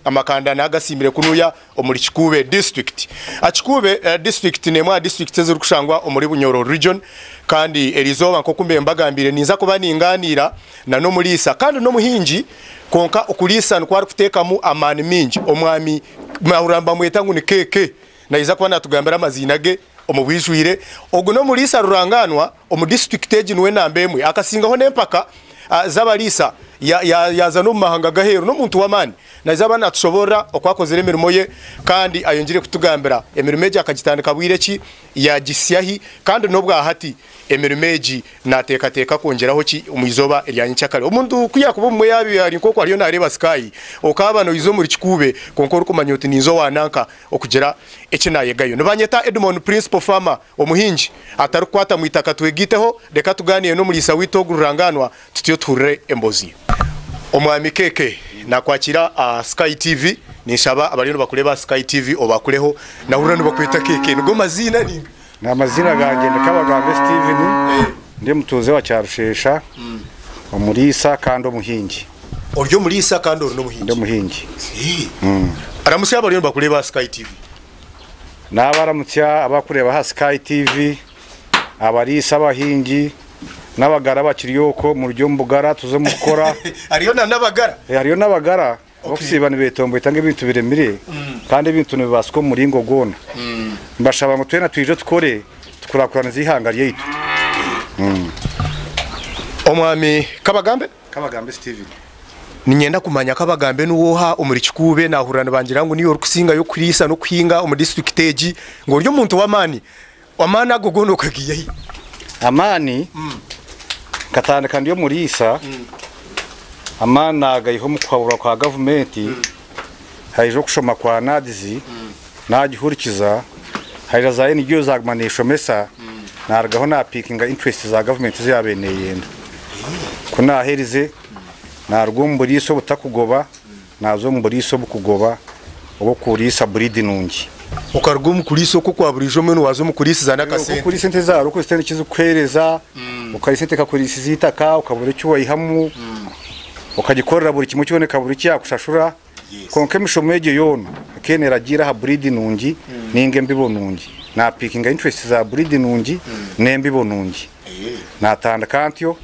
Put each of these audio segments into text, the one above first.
Amakanda nagasiimire kunuya omuri Kikuube disiturikiti. Kikuube disiturikiti n'emwe aha disiturikiti ezirikushangwa omuri Bunyoro region kandi erizooba nk'oku mbaire mbagambiire ninza kuba ningaaniira na n'omuriisa kandi n'omuhingi kwonka okuriisa nikwo arikuteekamu amaani maingi omwami nahurira nibamweta ngu ni KK naija kuba natugambira amaziina ge omu bwijwire. Ogu n'omuriisa rurangaanwa omu disiturikiti egi niwe namba emwe. Akasingaho n'empaka z'abariisa yaaza n'omu mahanga g'aheeru. N'omuntu w'amaani. Naija aba naatushoboorora oku akozire emirimo ye kandi ayongyere kutugambira emirimo egi akagitandika bwire ki, yaagihitsya hi kandi n'obwahati emirimo egi naateekateeka kwongyeraho ki omu izooba erya nyenkyakare. Omuntu ku yaakuba obumwe yaaba ari nk'oku ariyo naareeba sky, okaaba noija omuri kikuube kwonka orikumanya oti ninza owa nanka okugira eki naayegayo. Nibanyeta Edmond Principal Farmer, omuhingi atarikukwata mu itaka. Twegaiteho, reka tugaaniire n'omuriisa waitu ogu rurangaanwa tutyo tuhurire emboozi ye. Omwami KK naakwakiira aha Sky TV. Ninshaba abariyo nibakureeba aha Sky TV obakureho. Nahurira nibakweta KK, nigo maziina ninga? N'amaziina gangye ndi Kabagambe Steven, ndi omutuuze wa Kyarushesha, omuriisa kandi omuhingi. Ori omuriisa kandi ori n'omuhingi? Ndi omuhingi. Ramutsya abariyo nibakureeba aha Sky TV. Naabaramutsya abarikureeba aha Sky TV, abariisa, abahingi n'abagara abakiri okwo murugye omu bugara tuze omu kukora. Hariyo na n'abagara? Hariyo n'abagara abarikusiiba nibetomboita ngu ebintu biremire kandi ebintu nibibaasika omu muringo gwona. Nibashaba ngu twena twije tukore tukurakuranize eihanga ryaitu. Omwami Kabagambe? Kabagambe Steven. Niinyenda kumanya Kabagambe niwe oha omuri Kikuube? Naahurira nibangira ngu niiwe orikusingayo kuriisa n'okuhinga omu disiturikiti egi, ngu ori omuntu w'amaani. Amaani ago goona okagaiha hi? Amaani nkatandika ndi omuriisa, amaani naagaiha omu kuhaburwa kwa gavumenti, haija okushoma kwa NAADS naagihurikiza, haija za NGO zaaguma neeshomesa, naarugaho naapiikinga interest za gavumenti ezi yaabaire neeyenda. Ku naaherize, naaruga omu buriisa obutakugoba Naaza omu buriisa obukugoba obw'okuriisa buriidi nungi. Okaruga omu kuriisa oku okwa buriijo mbwenu waaza omu kuriisiza n'akasente. Okuriisa ente zaaro oku zitaine eki zirikukuheereza, okariisa ente ekakuriisiza eitaka okabura eki waihamu, okagikorera buri kimwe kyona ekabura eki yaakushashura. Kwonka emishomo egyo yoona ekaba neeragiira aha buriidi nungi nainga embibo nungi. Naapiikinga interest za buriidi nungi n'embibo nungi. Naatandika ntyo,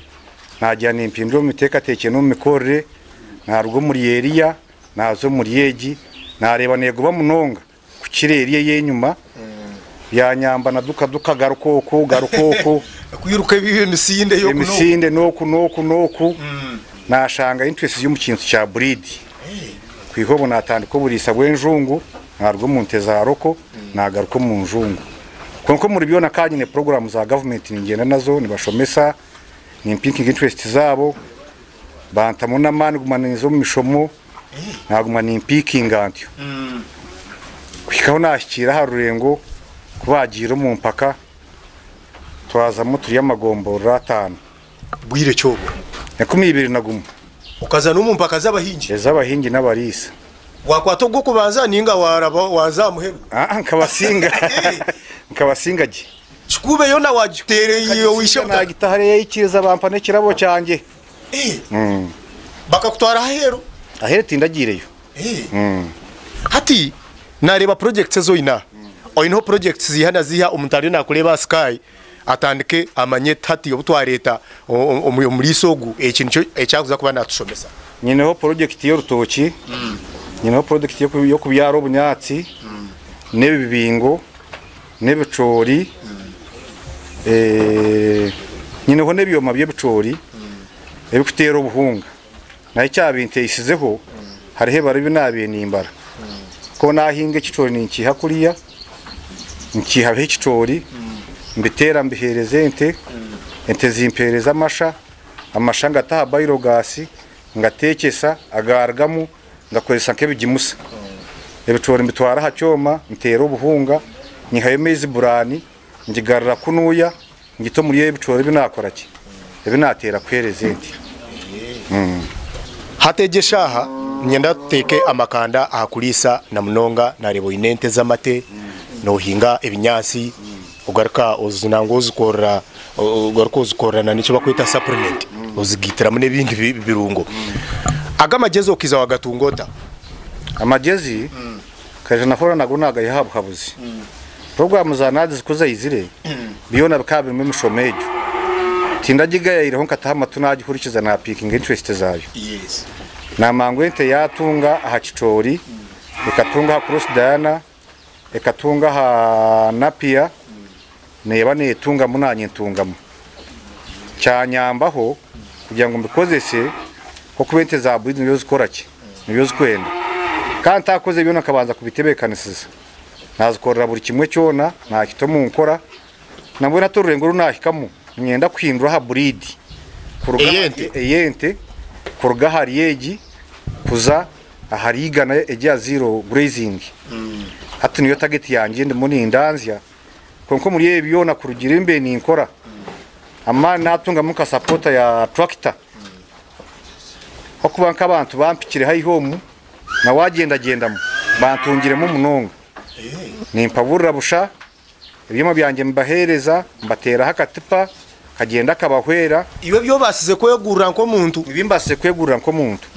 naagira nimpindura omu miteekateekyere n'omu mikorere. Naaruga omuri eriya naaza omuri egi, naareeba neegoba munonga kukira eri ey'enyima, byanyamba na duka duka garuka oku garuka oku. Kwiruka emisinde y'oku n'oku. Emisinde n'oku n'oku n'oku, naashanga interest ziri omu kintu kya breed. Kwiha obwo naatandika oburiisa bw'enjungu, naaruga omu nte za roko naagaruka omu njungu. Kwonka omuri byona ka nyine puroguraamu za gavumenti ningyenda nazo, nibashomesa, nimpinkinga interest zaabo. Bantamu n'amaani guma ninza omu mishomo, naguma nimpiikinga ntyo. Kuhika ahu naahikiire aha rurengo ku baagiire omu mpaka, twazamu turi amagomborora ataano. Bwire ki obwo? 21. Okaza n'omu mpaka z'abahingi? Ez'abahingi n'abariisa. Waakwata ogw'okubanza nainga waaraba waaza aha muheru? Aa, nkabasinga. Nkabasinga gye. Kikuube yoona waagiteera owaishe butaka? Naagita hariya yaikiriza bampa n'ekirabo kyangye. Bakakutwara aheeru? Aheeru tindagiireyo. Hati naareeba projects ezi oine aha. Oineho projects ziiha na ziiha omuntu ariyo naakureeba aha sky atandike amanye hati obu twareeta omuriisa ogu eki nikyo eki arikuza kuba naatushomesa. Nyineho porojekiti y'orutookye, nyineho porojekiti y'okubyara obunyaatsi n'ebibingo. n'ebicoori, nyineho n'ebyoma by'ebicoori ebirikuteera obuhunga. Nayo ekyabinteisizeho hariho ebara ebi naabaire nimbara. Ku naahinga ekicoori ninkiiha kuriya, nkiihaho ekicoori, mbiteera mbiheereza ente, ente zimpeereza amasha, amasha ngata aha bayogaasi, ngateekyesa, agaarugamu Ngakozesa nk'ebigimusa. Ebicoori mbitwara aha kyoma, nteera obuhunga, nyihayo maizi buraani, ngigarura kunuya, ngita omuri ebi bicoori ebi naakora ki? Ebi naateera kuheereza ente. Hati egi eshaaha niinyenda tuteeke amakanda aha kuriisa na munonga naareeba oine ente z'amate, noohinga ebinyaatsi, ogaruka nangwa ozikorera ogaruka ozikorera na n'eki barikweta supplement ozigaitiramu n'ebindi birungo. Ago amagyezi okaiza wagatunga ota? Amagyezi nkaija nahoora nago naagaiha aha buhabuzi. Puroguraamu za NAADS ku zaizire, byona bikaba birimu emishomo egyo. Tindagigayaireho nkataho amatu naagihurikiza naapiikinga interest zaayo. Naamanya ngu ente yaatunga aha kicoori, ekatunga aha Cross Diana, ekatunga aha Napier, neeba neetungamu naanye ntungamu. Kyanyambaho kugira ngu mbikozese ahabw'okuba ente za breed nibyo zikora ki? Nibyo zikwenda. Kandi ntakozire byona nkabanza kubitebeekanisiza. Naazikorera buri kimwe kyona, naakita omu nkora. Nambwenu hati orurengo oru naahikamu niinyenda kuhindura aha breed kuruga Ey'ente? ey'ente kuruga ahari egi kuza ahari igana egi eya zero grazing. Hati niyo target yangye ndimu nindanzya. Kwonka omuri ebi byona kurugiirira ebi mbaire ninkora, amaani naatungamu nka sapota ya tractor ahabw'okuba nk'abantu bampikire haihi omu na wagyendagyendamu bantungiremu munonga. Nimpaburira busha, ebyoma byangye mbibaheereza, mbateeraho akatipa kagyenda kabahwera. Iwe ebi obaasize kwegurira nk'omuntu? Ebi mbaasize kwegurira nk'omuntu.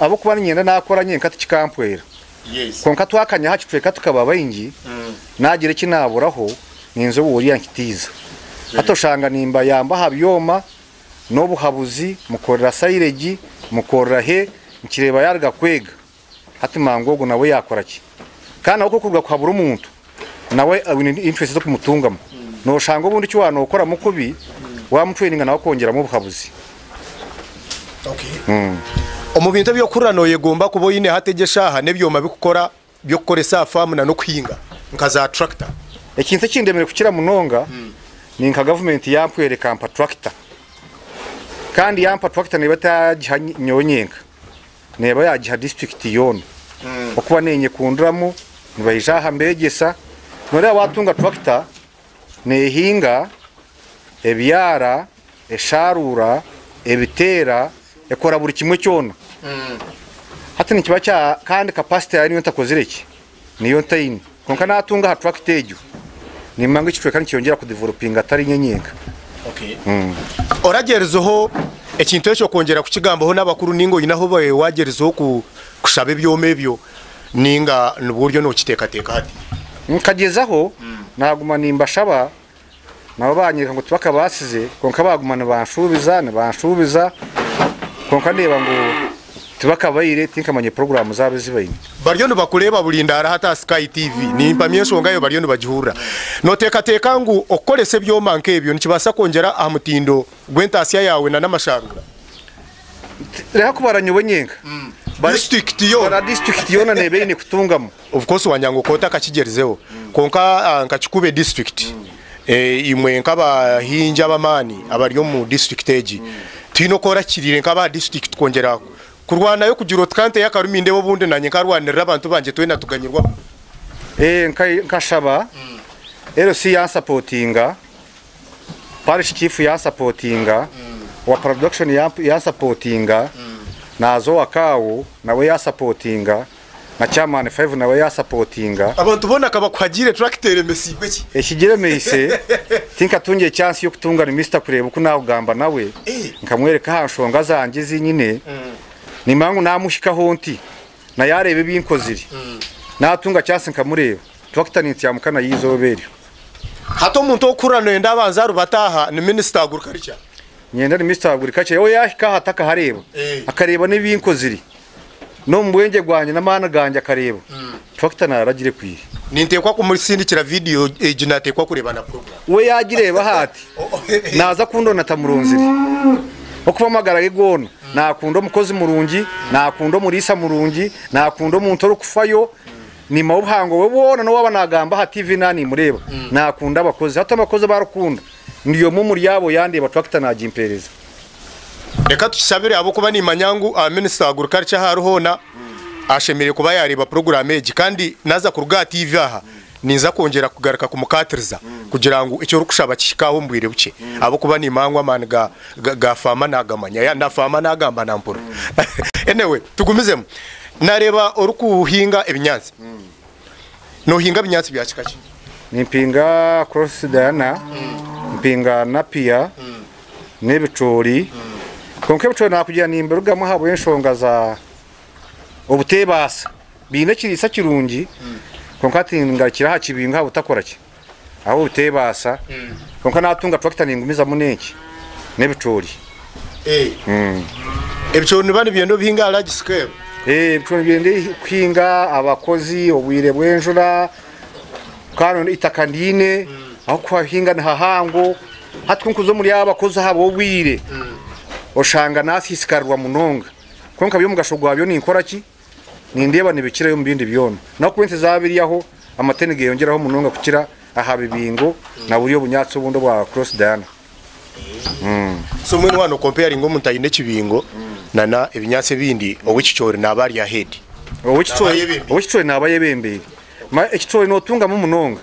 Ahabw'okuba niinyenda naakora nyenka tikikampwera. Kwonka twakanya aha kicweka tukaba baingi, naagira eki naaburaho, ninza owa oriya nkitiiza. Hati oshanga nimbayamba aha byoma n'obuhabuzi, mukorera sairegi, mukorera he, nkireeba yaaruga kwega. Hati mangu ogwo nawe yaakora ki? Kandi nawe ku orikuruga kuhabura omuntu, nawe aine interest z'okumutungamu. Nooshanga obundi eki waaba nookoramu kubi, waamutureyininga nawe akwongyeramu obuhabuzi. Omu bintu ebi orikuhurira nooyegomba kuba oine hati egi eshaaha n'ebyoma bikukora by'okukoresa aha faamu n'okuhinga nka za turakita. Ekintu ekindemire kukira munonga ni nka gavumenti yampwera ekampa turakita. Kandi yampa turakita neeba etagiha nyowe nyenka, neeba yaagiha disiturikiti yoona. Ahabw'okuba ninyekundiramu, nibaija aha mbeegyesa. Nooreeba waatunga turakita Neehinga, ebyara, esharuura, ebiteera, ekora buri kimwe kyona. Hati nikiba kya kandi capacity yaayo niyo ntakozire ki? Niyo ntaine. Kwonka naatunga aha tractor egyo, nimanya ngu ekicweka nikiyongyera kudevelopinga atari nyowe nyenka. Oragyerizeho ekintu ekyo kwongyera kukigambaho n'abakuru ninga oine ahu wagyerizeho kushaba ebyoma ebyo Ninga nibwo oriyo nokiteekateeka hati? Nkagyezaho naaguma nimbashaba, nabo baanyereka ngu tibakabaasize, kwonka baaguma nibanshuubiza nibanshuubiza, kwonka ndeeba ngu tibakabaire, tinkamanya puroguraamu zaabo ezi baine. Bariyo nibakureeba buri ndaara hati aha Sky TV. Nimpamya enshonga eyo bariyo nibagihurira. Nooteekateeka ngu okukoresa ebyoma nk'ebyo nikibaasa kwongyera aha mutindo gw'entaasya yaawe n'amasharuura? Reka kubara nyowe nyenka. District yoona. Bara district yoona neeba eine kutungamu. Of course wanyanga ngu okaba otakakigyerizeho kwonka nka Kikuube district imwe nk'abahingi ab'amaani abari omu district egi tihaine oku orakiriire nk'aba district kwongyera kurwanayo kugira oti kanteyo akarumi nindeeba obundi nanye nkarwanirira abantu bangye twena tuganyirwaho. Nkashaba LC yansapotinga. Parish chief yansapotinga, owa production yansapotinga, naaza owa kaawo nawe yasapotinga, na chairman five nawe yasapotinga. Abantu boona ka bakuhagiire tractor eremesiibwe ki? Ekigiremeise tinkatungire chance y'okutunga ni Mister kureeba oku naakugamba nawe nkamworeka aha nshonga zangye ezi nyine, nimanya ngu naamuhikaho nti na yaareeba ebi nkozire, naatunga chance nkamureeba, tractor nintsyamuka nayo eizooba eryo. Hati omuntu orikuhurira noyenda abanze arubate aha ni minisita Agriculture. Nyenda ni minisita wa Agriculture we yahika aha atakahareeba akareeba n'ebi nkozire n'omu bwengye bwangye n'amaani gangye akareeba tractor narara agirekwire. Ninteekwa kumusindikira vidiyo egi nateekwa kureeba na program. We yagireeba aha ati naaza kundona tamuronzire ahabw'okuba amagara ge goona nakunda omukozi murungi, nakunda omuriisa murungi, nakunda omuntu orikufayo. Niimaho obuhango bwe bwona n'obu aba naagamba aha TV naaba niimureeba. Naakunda abakozi. Hati abakozi abu arikukunda ndi omwe omuri abo yandeeba turakita naagimpeereza. Reka tukishabire ahabw'okuba niimanya ngu Minisita wa Agriculture ahu ari hoona ashemereire kuba yaareeba puroguraamu egi kandi naaza kuruga aha TV aha ninza kwongyera kugaruka kumukaatiriza kugira ngu eki orikushaba kihike aho omu bwire bukye ahabw'okuba niimanya ngu amaani ga faama naagamanya. Na faama naagamba nampurira. Anyway tugumizemu. Nareeba orikuhinga ebinyaatsi. Nohinga binyaatsi bya kika ki? Nimpinga Cross Diana, mpinga Napier n'ebicoori. Kwonka ebicoori nakugira nimbirugamu ahabw'enshonga za obuteebaasa. Biine ekiriisa kirungi kwonka hati ngarukire aha kibingo aha butakora ki? Ahu buteebaasa. Kwonka naatunga turakita ningumizamu n'enki? N'ebicoori. Ebicoori nibiba nibyenda obihinge aha large scale? Ebicoori nibyenda kuhinga, abakozi, obwire bw'enjura, kandi eitaka ndiine, ahu kuhahinga ni hahango. Hati ku nkuza omuri aba bakozi ahabw'obwire, oshanga naasiisikarirwa munonga. Kwonka byo omugasho gwabyo ninkora ki? Nindeeba nibikirayo omu bindi byona. N'ahabw'okuba ente zaabiryaho, amate nigeyongyeraho munonga kukira aha bibingo na buriya obunyaatsi obundi obwa Cross Diana. So mbwenu waaba nokomparinga omuntu aine ekibingo nana ebinyaatsi ebindi, ow'ekicoori naaba ari ahead? Ow'ekicoori naaba ayebembeire. Manya ekicoori notungamu munonga.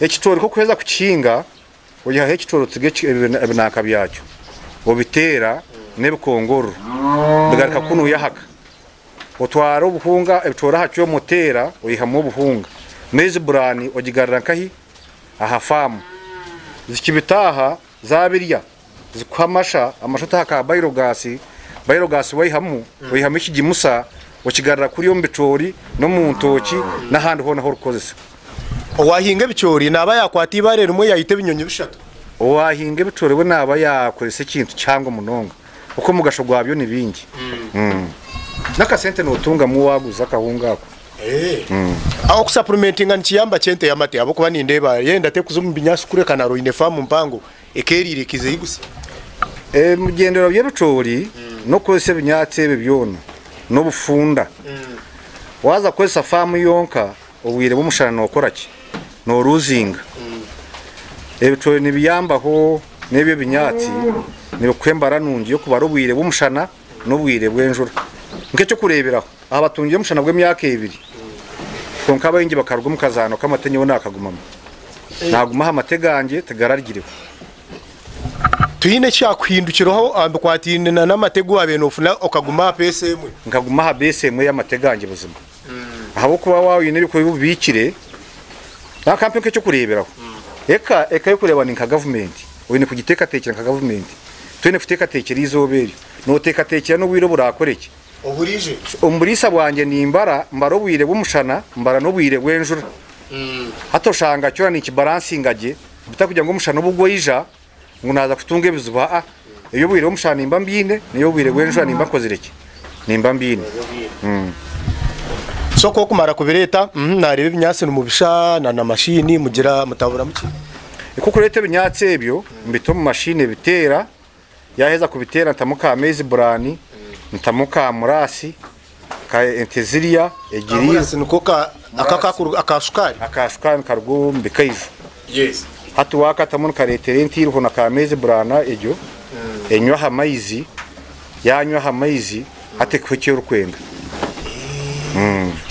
Ekicoori ku orikuheza kukihinga, Oihaho ekicoori otsiga ebinanka byakyo, obiteera n'ebikongororo, bigaruka kunuya ahaka. Otwara obuhunga, ebicoori aha kyoma oteera, oihamu obuhunga. Maize burani ogigarura nkahi? Aha faamu. Zikibitaaha, zaabirya, zikuha amasha, amasha otaha ka bayogaasi, bayogaasi waihamu, oihamu ekigimusa, okigarura kuriya omu bicoori n'omu ntooki n'ahandi hoona ahu orikukozesa. Owaahinga ebicoori naaba yaakwata eibaare rimwe yaita ebinyonyi bishatu. Owaahinga ebicoori we naaba yaakoresa ekintu kihango munonga kuko omugasho gwabyo ni bingi. N'akasente nootungamu waaguza akahunga ako. Aho okusapulimentinga nikiyamba ki ente y'amate ahabw'okuba nindeeba yenda terikuza omu binyaatsi kureka nari oine faamu mpango ekeeriire ekaiza eyigutsya? Ebigyendererwa by'ebicoori n'okukozesa ebinyaatsi ebi byona n'obufunda. Waaza kukozesa faamu yonka, Obwire bw'omushana nookora ki? Nooruuzinga. Ebicoori nibiyambaho n'ebyo ebinyaatsi nibikuha embara nungi y'okubara obwire bw'omushana n'obwire bw'enjura. Nk'eky'okureeberaho, aha batungire omushana gw'emyaka ebiri, kwonka abaingi bakaruga omu kazaano k'amate nyowe naakagumamu. Naaguma aha mate gangye tigararyireho. Tihaine ekyakuhindukiraho aha bikwatiraine n'amate agu waabaire noofuna okaguma aha peesa emwe? Nkaguma aha beesa emwe y'amate gangye buzima. Ahabw'okuba waaba oine ebyokurya ebi obiikire, nakampe nk'eky'okureeberaho, eka eka y'okureeba ni nka gavumenti, oine kugiteekateekyera nka gavumenti. Toine kuteekateekyera eizooba eryo, nooteekateekyera n'obwire oburakore ki? Oburiije. Omu buriisa bwangye nimbara, mbara obwire bw'omushana, mbara n'obwire bw'enjura. Hati oshanga kyona ninkibaransinga gye, bitakugira ngu omushana obu gwaija ngu naaza kutunga ebizibu aa. Eby'obwire bw'omushana nimba mbiine, n'eby'obwire bw'enjura nimba nkozire ki? Nimba mbiine. So ku okumara kubireeta, naareeba ebinyaatsi nimubisha na na mashini mugira mutaburamu ki? Ku okureeta ebinyaatsi ebyo, mbita omu mashini ebiteera, yaaheza kubiteera ntamu ka maize burani, ntamu ka muraasi, ka ente zirya, egiriire. Kamurasi niko ka aka akakuruga aka shukaari? Aka shukaari nikaruga omu bikaijo. Yes. Hati waakatamu nikareetera ente eiriho na ka maize burana egyo, enywa aha maizi, yaanywa aha maizi, hati ekuha eki orikwenda.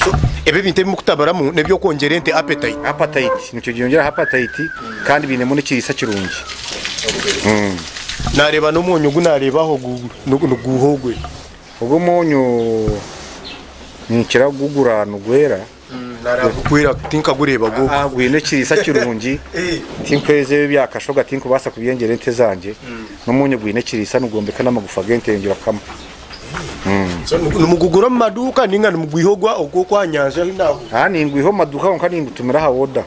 So ebi ebintu ebi mukutaburamu n'ebyokwongyera ente appetite? Appetite, nikyo gyongyeraho appetite kandi biinemu n'ekiriisa kirungi. Naareeba n'omwonyo ogu naareeba aho niguuha ogwe? Ogwo omwonyo ninkira kugugura nigwera. Naragukwira tinkagureeba gwo. Aa gwine ekiriisa kirungi tinkweza ebi ebya kashoga tinkubaasa kubyengyera ente zangye n'omwonyo gwine ekiriisa nigwombeka n'amagufa g'ente yongyera kukama. So nimugugura omu maduuka ninga nimugwiha ogwa ogw'okwa nyanja ahu naahuurira? Aa ningwiha omu maduuka kwonka ningutumira aha oda.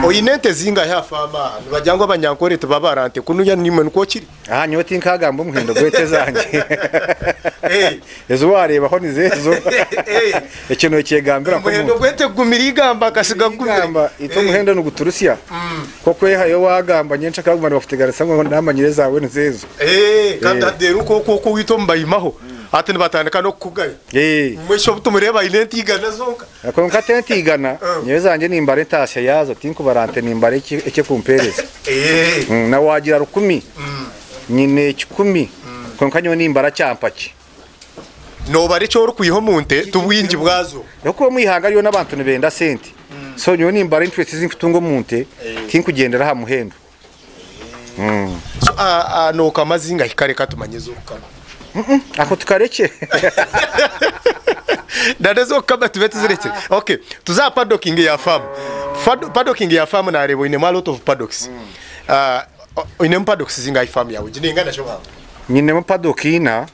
Oine ente zingahi aha faamu aha? Nibagira ngu Abanyankore tibabara nte kunuya naimwe nikwo kiri? Aha nyowe tinkagamba omuhendo gw'ente zangye. Ezi wareebaho nizo ezo. Ekyo nokyegambira nk'omuntu. Omuhendo gw'ente gugumire eigamba akasiga gugumire. Eigamba itwe omuhendo niguturusya. K'okwehayo wagamba nyenkya akaguma nibakuteganisa ngu namanyire ezaawe nizo ezo. Kandi reero okwo owaitu omu bayimaho hati nibatandika n'okukugaya. Mbwenu shi obu tumureeba aine ente igana zonka. Kwonka tente igana, nyowe ezangye nimbara entaasya yaazo, tinkubara nte nimbara eki ekumpeereza. Na waagira rukumi, nyine kikumi, kwonka nyowe nimbara kyampa ki. Noobara eki orikwiha omu nte, ti bwingi bwazo. Ahabw'okuba omu ihanga ryona abantu nibenda sente, so nyowe nimbara interest ezi nkutunga omu nte, tinkugyendera aha muhendo. So nookama zingahi? Kare ka tumanye ez'okukama. Ako tukarekye. Nana ez'okukama tube tuzirekire. Okay, tuze aha paddocking ya faamu. Paddocking ya faamu naareeba oinemu a lot of paddocks. Oinemu paddocks zingahi faamu yaawe? Egi neingana ki obuhango? Nyinemu padoka ina,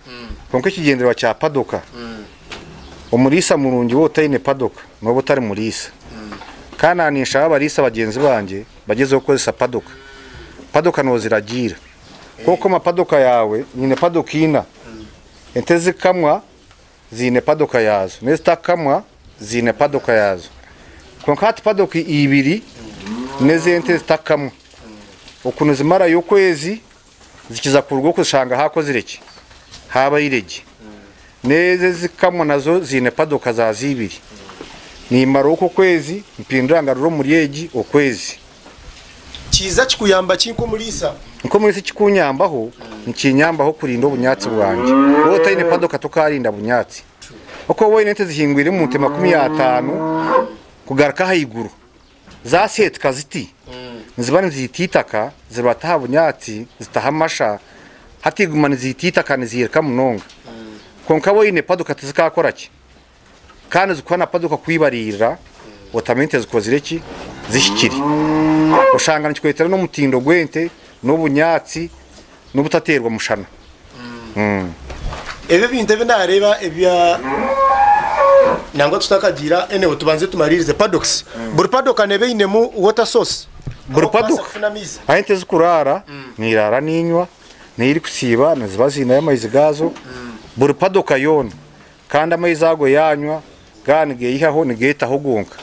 kwonka ekigyendererwa kya padoka, omuriisa murungi waaba otaine padoka nooba otari muriisa. Kandi naaba ninshaba abariisa bagyenzi bangye bagyezeho kukozesa padoka. Padoka nooziragiira. Ku okukoma padoka yaawe, nyine padoka ina, ente ezikukamwa ziine padoka yaazo n'ezitakukamwa ziine padoka yaazo. Kwonka hati padoka ibiri n'ez'ente ezitakukamwa. Oku nizimarayo okwezi zikiza kuruga okushanga haakozire ki? Haabaire gye. N'ezo ezikukamwa nazo ziine padoka zaazo ibiri. Nimara okwo okwezi mpindura ngarura omuri egi okwezi. Kiiza kikuyamba ki nk'omuriisa? Nk'omuriisa ekikunyambaho, nikinyambaho kurinda obunyaatsi bwangye. Waaba otaine padoka tokaarinda bunyaatsi. Oku waaba oine ente zihingwire omu nte 50 kugaruka ahaiguru, Zaaseetuka ziti, niziba niziita eitaka, ziribata aha bunyaatsi, zitaho amasha, hati iguma niziita eitaka niziiruka munonga. Kwonka waaba oine padoka tizikaakora ki? Kandi nizikuha na padoka kwibariirira otamanya ente zikozire ki? Zihikire. Oshanga nikikureetera n'omutindo gw'ente, n'obunyaatsi, n'obutateerwa mushana. Ebi ebintu ebi naareeba ebya nangwa tutakagiira anyway tubanze tumariirize paddocks. Buri paddock neeba einemu water source Buri ahu okubaasa paddock kufuna amaizi. ahu ente zikuraara niraara ninywa, n'ei erikusiiba niziba ziineyo amaizi gaazo. Buri paddock yoona kandi amaizi ago yaanywa gaaba nigeeyihaho nigeetaho gonka.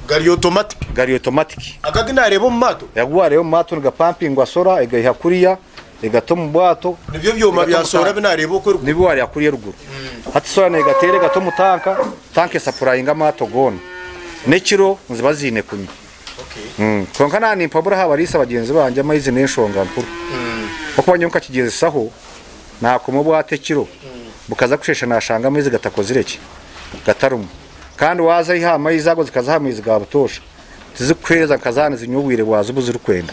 Gari automatic. Gari automatic. Aga agu naareeba omu maato? Agu waareeba omu maato nigapampingwa sora egaiha kuriya egata omu bwato. Nibyo byoma bya sora ebi naareeba okwo eruguru? Nibyo waareeba kuriya eruguru. Hati sora neegateera egata omu tanka, tanka esapurayinga amaato goona. N'ekiro niziba ziine kunywa. Kwonka naaba nimpabura aha bariisa bagyenzi bangye amaizi n'enshonga nkuru. Ahabw'okuba nyowe nkakigyezesaho naakoma obwato ekiro bukaza kusheesha naashanga amaizi gatakozire ki? Gatarimu. Kandi waaza iha aha maizi ago zikaza aha maizi ga butoosha, tizikukuheereza nka zaaba nizinywa obwire bwazo obu zirikwenda.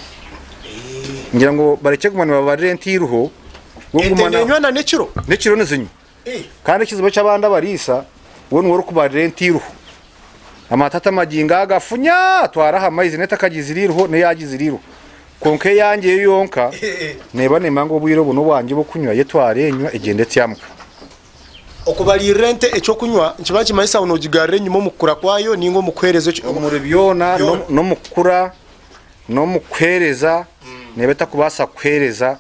Ngira ngu barekye kuguma nibabarira ente eiruho, Ente guma na- nenywa na n'ekiro? n'ekiro nizinywa. Kandi ekizibu eky'abandi abariisa, we niwe orikubarira ente eiruho. Amatata amagingo ago afunya atwara aha maizi n'etakagizire eiruho n'eyagizire eiruho. Kwonka eyangye yo yonka neeba neemanya ngu obwire obu n'obwangye bw'okunywa, yo etwara enywa egyenda etyamuka. Okubaririra ente eky'okunywa nikiba nikimanyisa ngu noogigarura enyima omu kukura kwayo nainga omu kuheereza eki. Omuri byona, n'omu kukura, n'omu kuheereza, neeba etakubaasa kukuheereza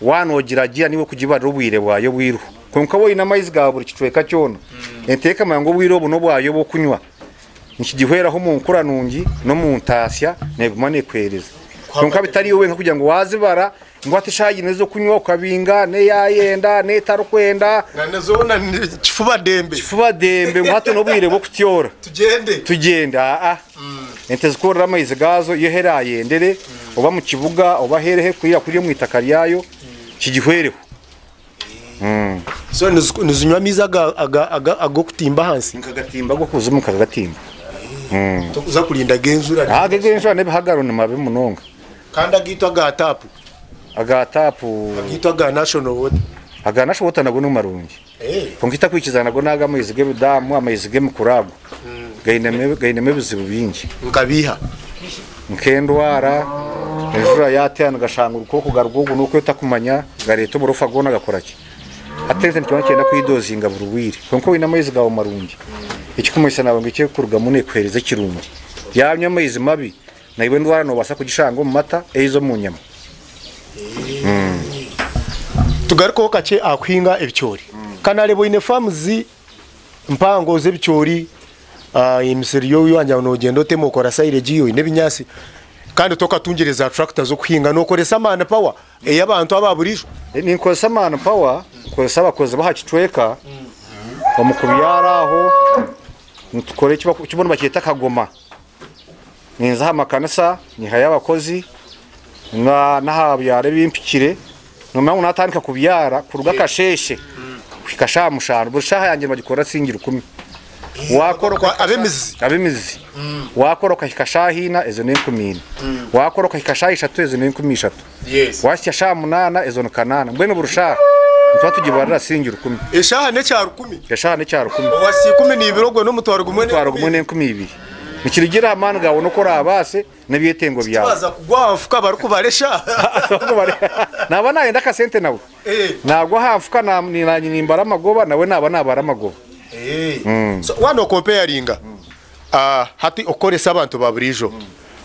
waaba noogiragira naiwe kugibarira obwire bwayo obwiriho. Kwonka waaba oine amaizi ga buri kicweka kyona, ente ekamanya ngu obwire obu n'obwayo obw'okunywa. Nikigihweraho omu nkura nungi n'omu ntaasya neeguma neekuheereza. Kwonka bitari iwe wenka kugira ngu waazibara ngu hati eshaaha egi n'ez'okunywa okabinga n'eyaayenda n'etarikwenda. Na zoona ni kifuba dembe. Kifuba dembe ngu hati n'obwire bw'okutyora. Tugyende. Tugyende aa. Ente zikworora amaizi gaazo yo ahu eraayendere oba mu kibuga oba ahu erikwira kuriya omu itaka ryayo kigihwereho. So nizinywa amaizi ag'okutimba ahansi? Nkagatimba ag'okuzimu nkagatimba. Tokuza kurinda ag'enjura? Ago ag'enjura n'ebihagaro ni mabi munonga. Kandi agaitu aga taapu? Aga taapu. Agaitu aga National Water? Aga National Water nago ni marungi. Kwonka itakwikiriza nago n'ago amaizi g'ebidaamu, amaizi g'emikura ago gainemu ebizibu bingi. Nka biiha? Nk'endwara, enjura yaateera nigashanga orukooko garuga ogu n'oku otakumanya, gareeta oburofa goona gakora ki? Hati ente nikiba nikyenda kwidozinga buri bwire. Kwonka oine amaizi gaawe marungi, ekikumanyisa naawe ngu ekirikurugamu neekuheereza ekirungi. Yaanywa amaizi mabi, naiwe endwara noobaasa kugishanga omu mata eize omu nyama. Tugarukeho kakye aha kuhinga ebicoori. Ka naareeba oine faamuzi mpango z'ebicoori, emisiri yo wagira ngu noogyenda otema okora sayiregi oine ebinyaatsi kandi tokatungire za turakita z'okuhinga nookoresa amaani pawa ey'abantu aba buriijo? Ninkozesa amaani pawa, nkozesa abakozi b'aha kicweka omu kubyara aho nitukora eki bo nibakyeta akagoma. Ninza aha makanisa nyihayo abakozi n'aha byaro ebi mpikire nomanya ngu natandika kubyara kuruga akasheeshe kuhika shaaha mushanju buri shaaha yangye nibagikorera siringi rukumi. Wakora Ab'emizi. Ab'emizi. Wakora okahika shaaha ina ezo n'enkumi ina. Wakora okahika shaaha ishatu ezo n'enkumi ishatu. Wahitsya shaaha munaana ezo ni kanaana. Mbwenu buri shaaha nituba tugibarira siringi rukumi. Eshaaha n'ekya rukumi. Eshaaha n'ekya rukumi. Owahitsya 12 ogwo n'omutwaro gumwe n'enkumi ibiri. Omutwaro gumwe n'enkumi ibiri. Nikirugiirira aha maani gaawe n'oku oraabaase n'ebyetengo byawe. Tibaza kugwa aha nfuka barikubara eshaaha. Naaba naayenda akasente nawe. Nagwa aha nfuka naanye nimbara amagoba nawe naaba nabara amagoba. So waaba nokomparinga hati okukoresa abantu ba buriijo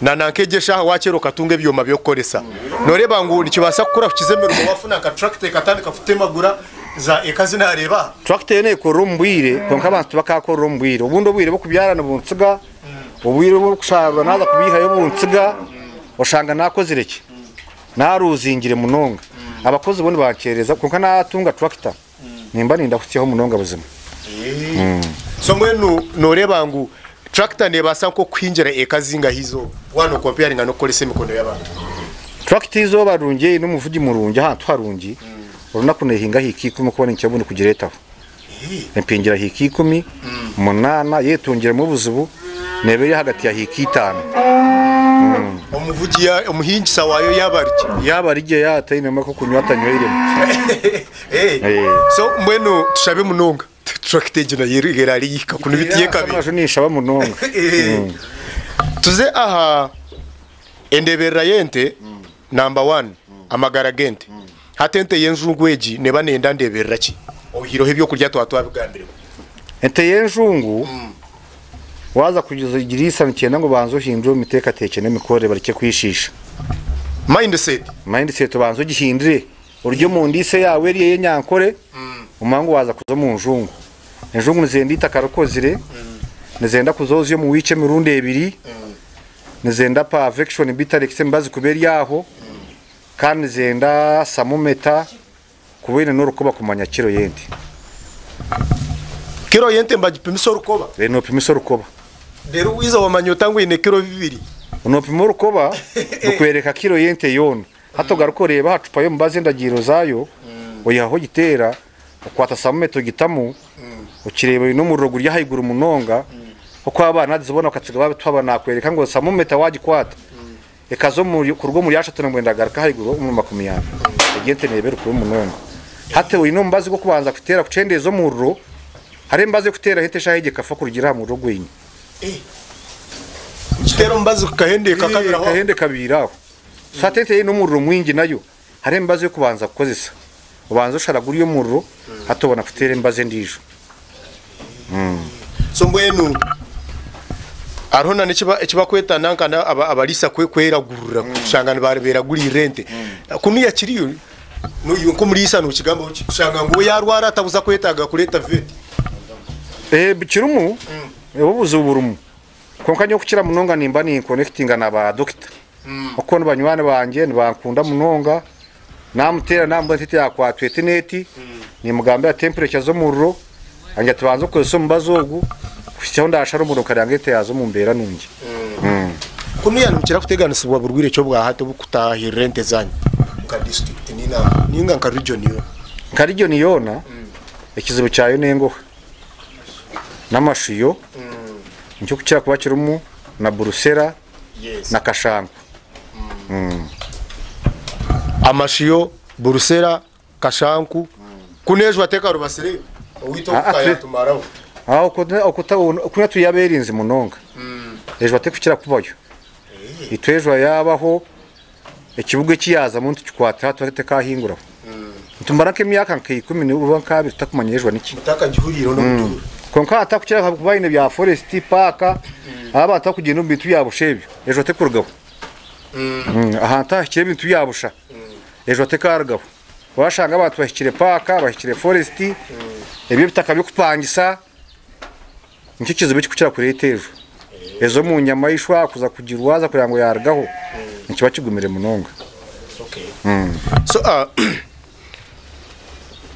na nanka egi eshaaha wakyera okatunga ebyoma by'okukoresa, noreeba ngu nikibaasa kukurahukiza emirimo wafuna nka tractor ekatandika kutemagura za eka zinareeba? Tractor yo nekorera omu bwire, kwonka abantu tibakakorera omu bwire. Obundi obwire bw'okubyara nibuntsiga, obwire obw'okusharura naaza kubihayo buntsiga, oshanga nakozire ki? Naruzingire munonga. Abakozi bo nibankyereza, kwonka natunga tractor nimba nindahutsyaho munonga buzima. So mbwenu noreeba ngu tractor nebaasa nk'okuhingira eka zingahi izooba waaba nokomparinga n'okukoresa emikono y'abantu? Tractor izooba rirungi eine omuvugi murungi ahantu harungi, orunaku nehinga hiika 10 kuba ninkira obundi kugireetaho. Empingira hiika 10, 8, yetungiremu obuzibu neeba eri ahagati ya hiika 5. Omuvugi omuhingisa waayo yaaba ari gye? Yaaba ari gye yaaba atainemu ak'okunywa atanyweiremu. So mbwenu tushabe munonga tractor egi nayo erare yahika kunu beitu yekabiri. Amaju ninshaba munonga. Tuze aha endeeberera y'ente number one, amagara g'ente. Hati ente y'enjungu egi neeba neyenda ndeeberera ki? Oihireho ebyokurya twaba twabigambireho. Ente y'enjungu waaza kugiriisa nikyenda ngu obanze ohindure omu miteekateekyere n'emikorere barekye kwishiisha. Mindset. Mindset obanze ogihindure. Orugye omu ndiisa eyaawe eri ey'enyankore omanye ngu waaza kuza omu njungu. Enjungu nizenda eitaka rikozire, nizenda kuzoozya omu wiiki emirundi ebiri, nizenda perfection bitarex emibazi kuba eri aho, kandi nizenda thermometer kuba oine n'orukoba kumanya kiro y'ente. Kiro y'ente nibagipimisa orukoba? Noopimisa orukoba. Reero waija wamanya ota ngu eine kiro 2? Noopima orukoba rukwereka kiro y'ente yoona. Hati ogaruka oreeba aha cupa y'omubazi endagiiro zaayo, oihaho ogiteera, okwata thermometer ogitamu, okireeba oine omuriro guri ahaiguru munonga, oku abaana nagizibona bakatsiga babituha nakwereka ngu thermometer wagikwata ekaza omuri kuruga omuri ashatu nambwenu endagaruka ahaiguru omuri 40. Egyo ente neeba eri kubi munonga. Hati oine omubazi gw'okubanza kuteera kukyendeeza omuriro, hariho emibazi erikuteeraho ente eshaaha egyo ekafa kurugiirira aha muriro ogu eine. Kiteera omubazi kukahendeeka kabiraho aho. Kahende kabiire aho. So hati ente eine omuriro mwingi nayo hariho emibazi y'okubanza kukozesa. Obanza oshara guriya omuriro hati obona kuteera emibazi endiijo. So mbwenu hariho na n'ekibakweta nanka abariisa kweragurira kushanga niberagurira ente. Kunuya kiriyo iwe nk'omuriisa nokigambaho ki? Kushanga ngu we yarwara atabuza kwetaaga kureeta vet. Kirimu, obuzibu burimu. Kwonka nyowe okukira munonga nimba ninkonekitinga na ba dokita. Ahabw'okuba ni banywani bangye, nibankunda munonga. Namuteera namubuuza nti yakwatwa eti n'eti, nimugambira temperature z'omuriro, angira ati banza okozese omubazi ogu kuhitsya ahu ndashara omuriro nkareeba ngu ente yaaza omu mbeera nungi. Kunuya nimukira kuteganisibwa burwaire ki obwahati obukutahirira ente zanyu nka disiturikiti ninga nka region yoona? Nka region yoona, ekizibu kyayo n'engoha n'amashuyo nikyo kukira kuba kirimu na burusera na kashanku. Amashuyo, burusera, kashanku, kunu ejo atekarubasireyo owaitu oku yatumaraho. Kunu turi aberinzi munonga, ejo tekukira kubayo. Itwe ejo yabaho ekibuga eki yazamu nitukikwata hati tekahinguraho. Nitumara nk'emyaka nka 10 oba nka 20 tutakumanya ejo niki. Mutakagihuriireho n'okugihurira. Kwonka hatakukira kuba haine bya forest park, ahu abantu barikugyenda omu bintu bya busha ebyo, ejo tekurugaho. Ahantu ahahikire ebintu bya busha, ejo tekarugaho. Washanga abantu bahikire paaka, bahikire forest, ebyo ebitaka by'okupangisa, nikyo kizibu ekirikukira kureeta ejo. Ezo omu nyamaishwa kuza kugirwaza kureba ngu yarugaho, nikiba kigumire munonga. So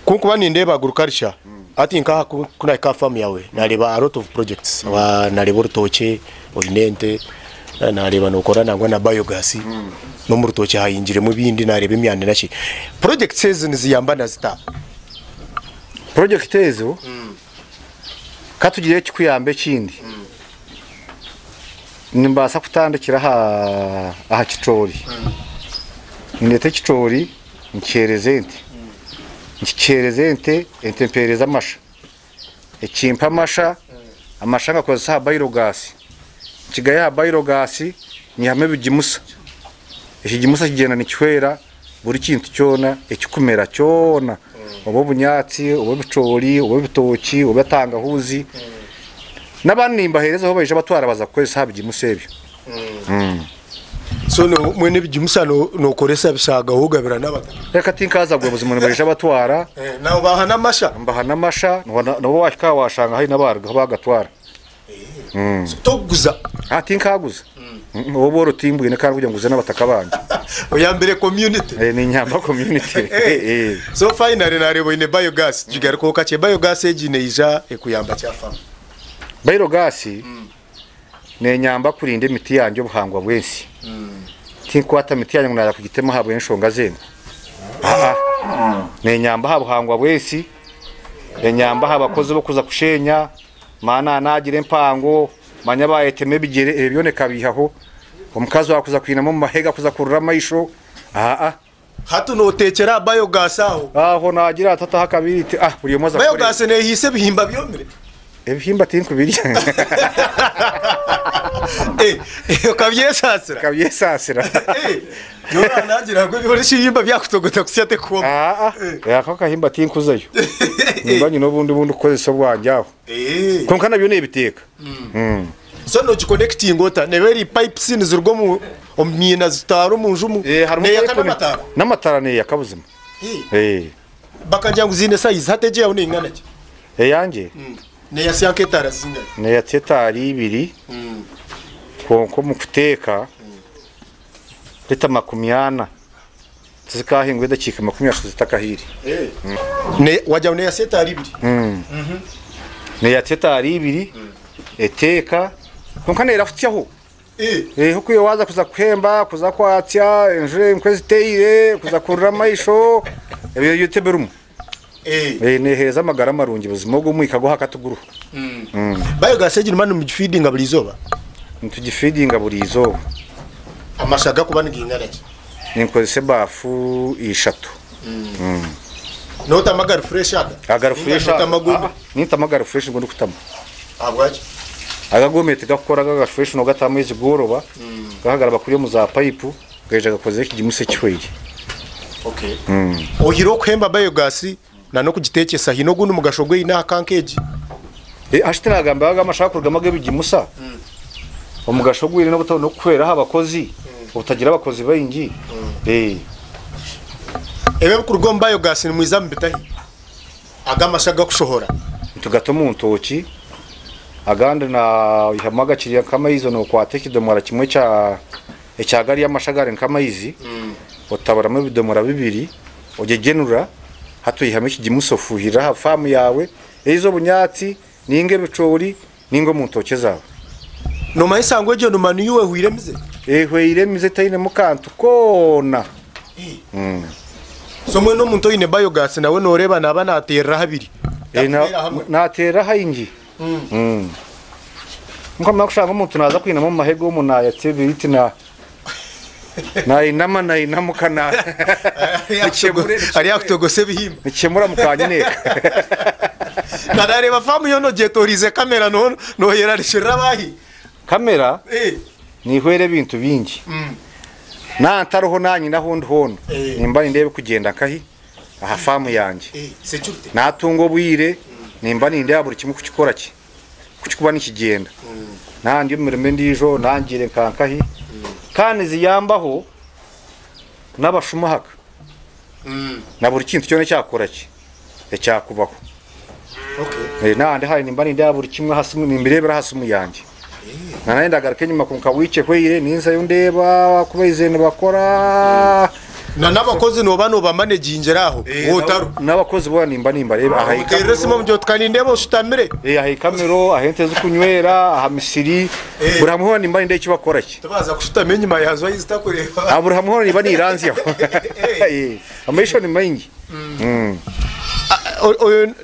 kunkuba nindeeba agriculture hati nkaha kunahika aha farm yawe nareeba a lot of projects nareeba orutookye oine ente nareeba nokora nangwa na biogas n'omu rutookye hayingiremu ebindi nareeba emyani naki. Projects ezi niziyambana zita? Project ezo katugire ekikuyamba ekindi, nimbaasa kutandikira aha kicoori. Nindeeta ekicoori nkiheereza ente, nkikiheereza ente, ente empeereza amasha. Ekimpa amasha, amasha ngakozesa aha biogas. Nkigaha aha biogas nyihamu ebigimusa. Ekigimusa kigyenda nikihwera. Buri kintu kyona ekikumera kyona oba obunyaatsi oba ebicoori oba ebitookye oba tangahuuzi n'abandi nimbaheerezaho baija batwara baza kukozesa aha bigimusa ebyo. So mbwenu ebigimusa nokoresa bishaagaho ogabira n'abataka? Reka tinkaaza gwe buzima nibaija batwara. Nobaha n'amasha? Mbaha n'amasha n'obu waahika aha waashanga haine abaarugaho baagatwara. Tokuguza? Ah, tinkaguza. Obu obworo timbwine kandi kugira nguze n'abataka bangye. Oyambire community. Eh, ninyamba community. Eh. Eh. So finally nareeba oine biogas gigarukeho kakye biogas egi neija ekuyamba ki aha farm? Biogas nenyamba kurinda emiti yangye obuhangwa bw'ensi. Tinkwata miti yangye ngu naaza kugitema ahabw'enshonga z'engo. Aa nenyamba aha buhangwa bw'ensi, enyamba aha bakozi b'okuza kushenya. Maana naagira empango, manya baayetema ebigyere, ebyo byona ekabiihaho. Omukazi waakuza kwinama omu mahega kuza kurura amaisho, aa. Hati nooteekyera aha biogas aho? Aho naagira ati ataho akabiriiti, ah buri omwe aza kukora. Biogas neehiisa ebihimba byomire? Ebihimba tinkubirya. Eh, okabyesaasira? Nkabyesaasira. Eh, nyowe naagira ngu ebihora ekihimba byakutogota kusya tekuhoma. Aa, ako akahimba tinkuzayo. Nimba nyine obundi obu ndikukozesa obwangye aho. Kwonka nabyo neebiteeka. So nogikonectinga ota? Neeba eri pipes niziruga omu omu miina zitaara omu nju omu Eh, harimu neyaka pipe n'amataara? N'amataara neeyaka buzima. Eh. Bakagira ngu ziine size hati egi eyaawe neingana ki? Eyangye? Neyatsya nk'etaara zingana? Neeyatsya etaara ibiri kwonka omu kuteeka lita 40. Tizikaahingura edakiika 30 zitakahiire. Wagira ngu neeyatsa etaara ibiri? Neeyatsa etaara ibiri, eteeka, kwonka neerahutsyaho. Oku iwe waaza kuza kuhemba, kuza kwatsya, enjura enkwe eziteire, kuza kurira amaisho, ebyo byo tibirimu. Neeheereza amagara marungi buzima ogwo omwika gw'aha tiguriho. Biogas egi nimuba nimugifeedinga buri izooba? Nitugifeedinga buri izooba. Amasha gakuba nigaingana ki? Ninkozesa ebaafu ishatu. Notamu agari fresh aga? Agari fresh Ninga notamu agomire? Nintamu agari fresh nigo ndikutamu. Ahabwaki? Agagomire tigakukora ago agari fresh nogatamu amaizi goroba gahagaraba kuriya omu za pipe gaija gakozire ekigimusa ekihweire. Okay. Ohiire okuhemba biogas na n'okugitekyesa haine ogundi mugasho ogu eine aha kanka egi? Hati tinagamba aga amasha agakurugamu ag'ebigimusa, omugasho ogwine n'okuhwera aha bakozi, obutagira abakozi baingi. Ebi ebikuruga omu biogas nimwiza mubita hi? Aga amasha agakushohora. Nitugata omu ntooki, agandi noihamu agakiri nk'amaizi nokwata ekidomora kimwe kya ekya gariya amasha agari nk'amaizi, otaburamu ebidomora bibiri, ogyegyenura, hati oihamu ekigimusa ofuuhirira aha faamu yaawe, eiza obunyaatsi, nainga ebicoori, nainga omu ntookye zaawe. Noomanya ngu egyo numa niyo ehweire emize? Ehweire emize etainemu kantu koona. So mbwenu omuntu oine biogas nawe nooreeba naaba naateerera habiri? Naateerera haingi. Nkamara kushanga omuntu naaza kwinama omu mahega omu naayatsa ebiriti na nainama nainamuka na Ari akutogosa ebihimba. Nikishemura mukanyineeka. Na nareeba faamu yoona ogyetoreize kamera noyerarikirira abaahi. Kamera nihwera ebintu bingi. Naaba ntariho naaba nyine ahu ndi hoona nimba nindeeba ebikugyenda nkahi aha faamu yangye. Natunga obwire nimba nindeeba buri kimwe kukikora ki kukikuba nikigyenda. Naaba ndi omu mirimo endiijo naaba ngiire nka nkahi kandi niziyambaho n'abashuma ahaka na buri kintu kyona ekyakukora ki ekyakubaho. Naaba ndi hare nimba nindeeba buri kimwe aha simu nimbireebera aha simu yangye. Na naanye ndagaruka enyima kwonka wiiki ehweire ninzayo ndeeba oku baizire nibakora. Na n'abakozi nooba noobamanagingira aho wootariho. N'abakozi boona nimba nimbareeba aha Omuteerera ikamiro. esimu omugira oti ka nindeeba oshutamire. Aha ikamiro, ahu ente zirikunywera, aha misiri, buri hamwe hoona nimba nindeeba eki bakukora ki. Tibaaza kushutama enyima yaazo ahi zitakureeba. Aha buri hamwe hoona nimba niranzyaho. Amaisho ni maingi. Oyo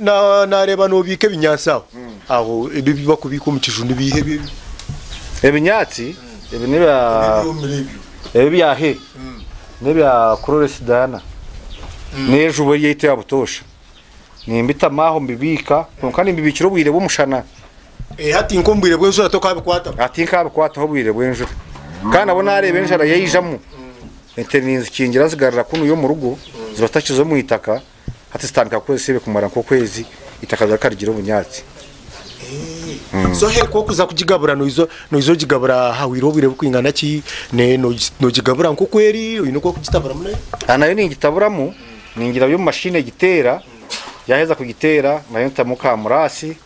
naareeba noobiika ebinyaatsi aho. Aho ebi ebi barikubiika omu kiju nibiiha ebi ebi? Ebinyaatsi ebi n'ebya Ebyomire ebyo. ebi ebya he n'ebya Clores Diana n'ejubu eyaitu eya butoosha. Nimbitamu aho mbibiika kwonka nimbibiikira obwire bw'omushana. Hati nk'omu bwire bw'enjura tokabikwataho? Hati nkabikwataho obwire bw'enjura. Kandi nabwo naareeba enjara yaijamu. Ente ninzikingira nzigarura kunuya omu rugo ziba zitakiza omu itaka hati zitandika kukozesa ebi kumara nk'okwezi itaka rigaruka rigira obunyaatsi. So he ku okuza kugigabura noiza noiza ogigabura hahwire obwire bukwingana ki? Ne nogigabura nk'oku eri oine oku orikugitaburamu nayo? Aha nayo ningitaburamu ningirabya omu mashini egiteera yaheza kugiteera nayo ntamu ka muraasi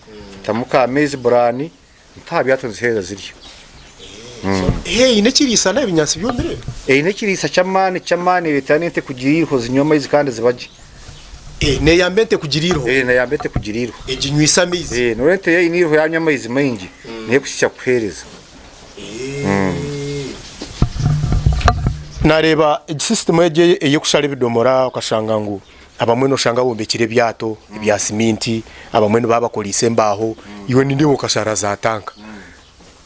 ntamu ka maize bran nta aha byato nziheereza zirya. Eine ekiriisa n'ebinyaatsi byomire? Eine ekiriisa ky'amaani ky'amaani ereetera n'ente kugira eiriho zinywa amaizi kandi ziba gye. Neeyamba ente kugira eiriho? Neeyamba ente kugira eiriho. Eginywisa amaizi? Noreeba ente yaaba eine eiriho yanywa amaizi maingi niho ekuhitsya kukuheereza. Naareeba egi sisitimu egi ey'okushara ebidomora okashanga ngu Abamwe noshanga bombekire ebyato ebya siminti, abamwe nibaba bakoreise embaaho, iwe nindeeba okashara za tanka.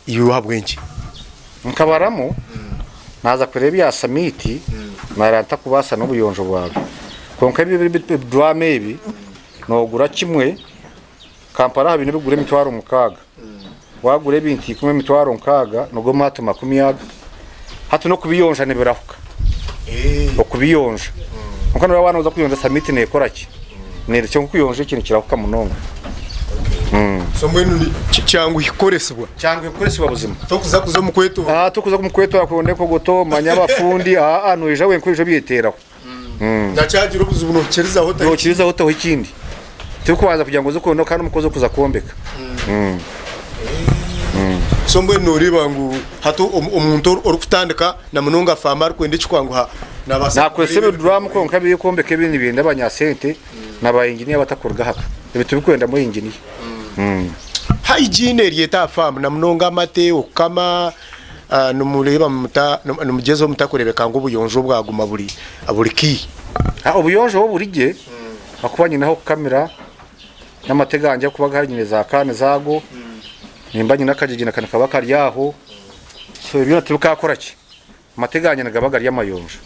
Iwe ahabw'enki? Nkabaramu naaza kureeba ebya samiiti nareeba ntakubaasa n'obuyonjo bwabyo. Kwonka ebi ebiduramu ebi noogura kimwe, Kampala aha biine ebirikugura emitwaro 6. Waagura ebintu ikumi emitwaro 60 nigo maato makumi aga. Hati n'okubiyonja nibirahuka okubiyonja. Kwonka noreeba waaba nooza kuyonja samiiti neekora ki? Neerekye nk'okuyonja eki nikirahuka munonga. So mbwenu kyanguhi kukoresibwa? Kyanguhi kukoresibwa buzima. Tokuza kuza omu kwetoora? Aa tokuza omu kwetoora kuronda ekogoto manya abafundi aa noija wenka oije obyeteeraho. Na kyagira obuzibu nookirizaho otaho ekindi. Nookirizaho otaho ekindi. Torikubanza kugira ngu oze kuronda kandi omukozi okuza kwombeka. So mbwenu nooreeba ngu hati omuntu orikutandika na munonga faama arikwenda ekikwanguha naabaasa Naakozesa ebiduraamu kwonka ebirikwombeka ebi nibyenda abanyasente na ba inginiya abatakuruga ahaka. Ebi tibikwendamu inginiya. Hygiene eri eta aha faamu na munonga amate, okukama. Nimureeba muta, nimugyezaho muta kureebeka ngu obuyonjo bwaguma buri buri key? Obuyonjo bwo buri gye ahakuba nyine ah'okukamira n'amate gangye ahakuba gahari nyine za kaani zaago, nimba nyine akagyengyena nikaba kari aho, so ebyo byona tibikakora ki, amate gangye nigaba gari amayonjo.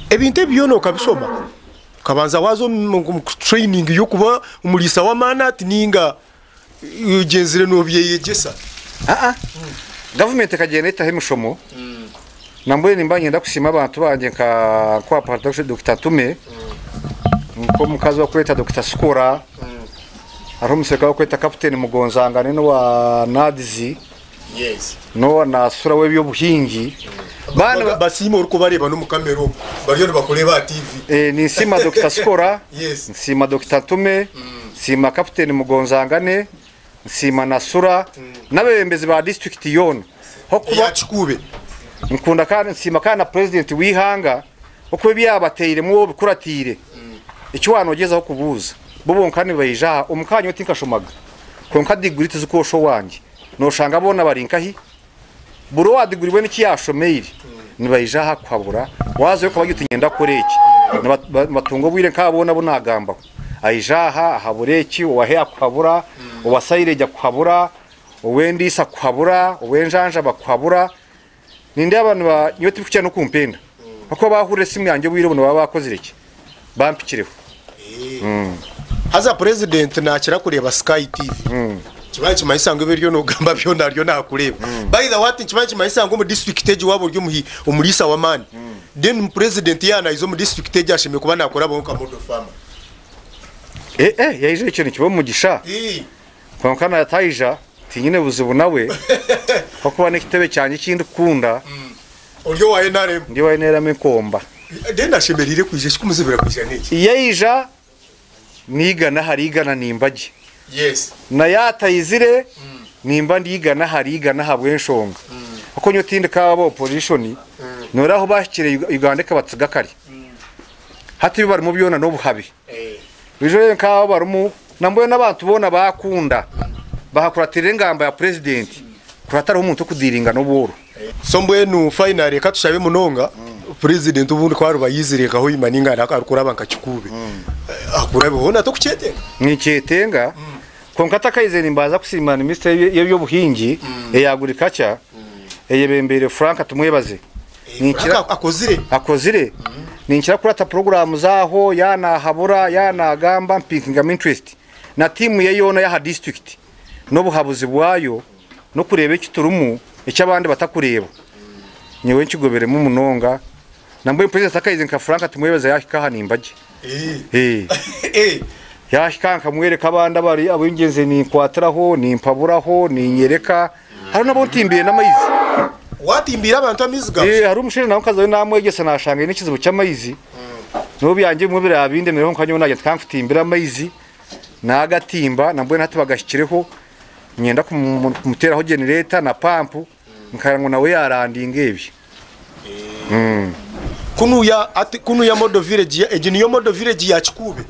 Ebintu ebi byona okabishoma? Okabanza waaza omu training y'okuba omuriisa w'amaani ati ninga Ogyenzire nobyeyegyesa? Aa, gavumenti ekagyenda etaho emishomo, nambwenu nimba niinyenda kusiima abantu bangye nka nka owa Dokita Ntume, nk'omukazi orikwetwa Dokita Sikora, hariho omuserukare orikwetwa Kaputeni Mugonzangane n'owa NAADS, n'owa Nasura w'eby'obuhingi. Baana ba- Basiime orikubareeba n'omu kamera omu bariyo nibakureeba aha TV. Eh, ninsiima Dokita Sikora, Yes. nsiima Dokita Ntume, nsiima Kaputeni Mugonzangane, nsiima Nasura n'abebembezi ba disiturikiti yoona. Hokuba Eya Kikuube. nkunda kandi nsiima kandi na purezidenti w'eihanga okuba ebi yaabateiremu obikuratiire. Eki waanogyezaho kubuuza, bo bonka nibaija aha. Omu ka nyowe tinkashomaga, kwonka diguri tizikwosha owangye. Nooshanga boona bari nkahi? Buri owa diguri weena eki yaashomeire nibaija aha kuhabura. Waazayo okabagira oti niinyenda kukora eki, nibatunga obwire nk'aba boona abu naagambaho. Aija aha ahabura eki, owa he akuhabura, owa sayireegi akuhabura, ow'endiisa akuhabura, ow'enjanjaba akuhabura. Nindeeba niba nyowe tibikukira n'okumpenda ahakuba baahurira esimu yangye obwire obu nibaba baakozire ki? Bampikireho. Haza purezidenti nakira kureeba Sky TV. Nikiba nikimanyisa ngu ebi oriyo nogamba byona ariyo nakureeba. By the way hati nikiba nikimanyisa ngu omu disiturikiti egi waaba ori omuriisa w'amaani, then purezidenti yaaba naiza omu disiturikiti egi ashemereire kuba nakurabaho nka model farmer. Eh eh yaija ekyo nikiba omugisha kwonka nataija tinyine buzibu nawe ahakuba n'ekitebe kyangye eki ndikukunda. Ori owa NRM? Ndi owa NRM enkomba. Then ashemereire kwija ekikumuzibira kwija n'eki? Yaija n'eigana ahari igana nimba gye. Yes. Na yaataizire nimba ndi igana ahari igana ahabw'enshonga. Ahakuba nyowe tindi kaaba opposition, noreeba ahu baahikire Uganda ekabatsiga kare. Hati ebi barimu byona n'obuhabe. Oije oreebe nk'abo abarimu nambwenu n'abantu boona baakunda baakuratirira engamba ya purezidenti kuri hatariho omuntu okudiiringa n'obworo. So mbwenu finally ka tushabe munonga president obundi ku ariba yaizire nka Hoima ninga arikuraba nka Kikuube akurabe hoona tokukyetenga? Ninkyetenga kwonka atakaizire nimbanza kusiima minisita y'eby'obuhingi eya agriculture eyebembeire Frank Tumwebaze. Ninkira akozire. Akozire. Ninkira kurata puroguraamu zaaho, yaaba naahabura, yaaba naagamba, mpikingamu interest. Na tiimu ye yoona ey'aha disiturikiti n'obuhabuzi bwayo n'okureeba eki turimu eki abandi batakureeba. Nyowe nkigoberemu munonga. Nambwenu president akaize nka Frank tumwebaza yahika aha nimbagye. Eh. Yahika nkamwereka abandi abari abu ngyenze ninkwatiraho, nimpaburaho, ninyereka. Hariho nabo ntimbiire n'amaizi. Watimbiire abantu amaizi ga Eh, hariho omushaija nawe nkazayo namwegyesa nashanga aine ekizibu ky'amaizi. N'obu byangye ebimwe biraba bindemireho nka nyowe nagira nti kankutimbire amaizi. Nagatimba nambwenu hati bagahikireho niinyenda kumuteraho generator na pampu nkareba ngu nawe yarandinga ebye. Kunuya ati kunuya model village egi niyo model village ya Kikuube.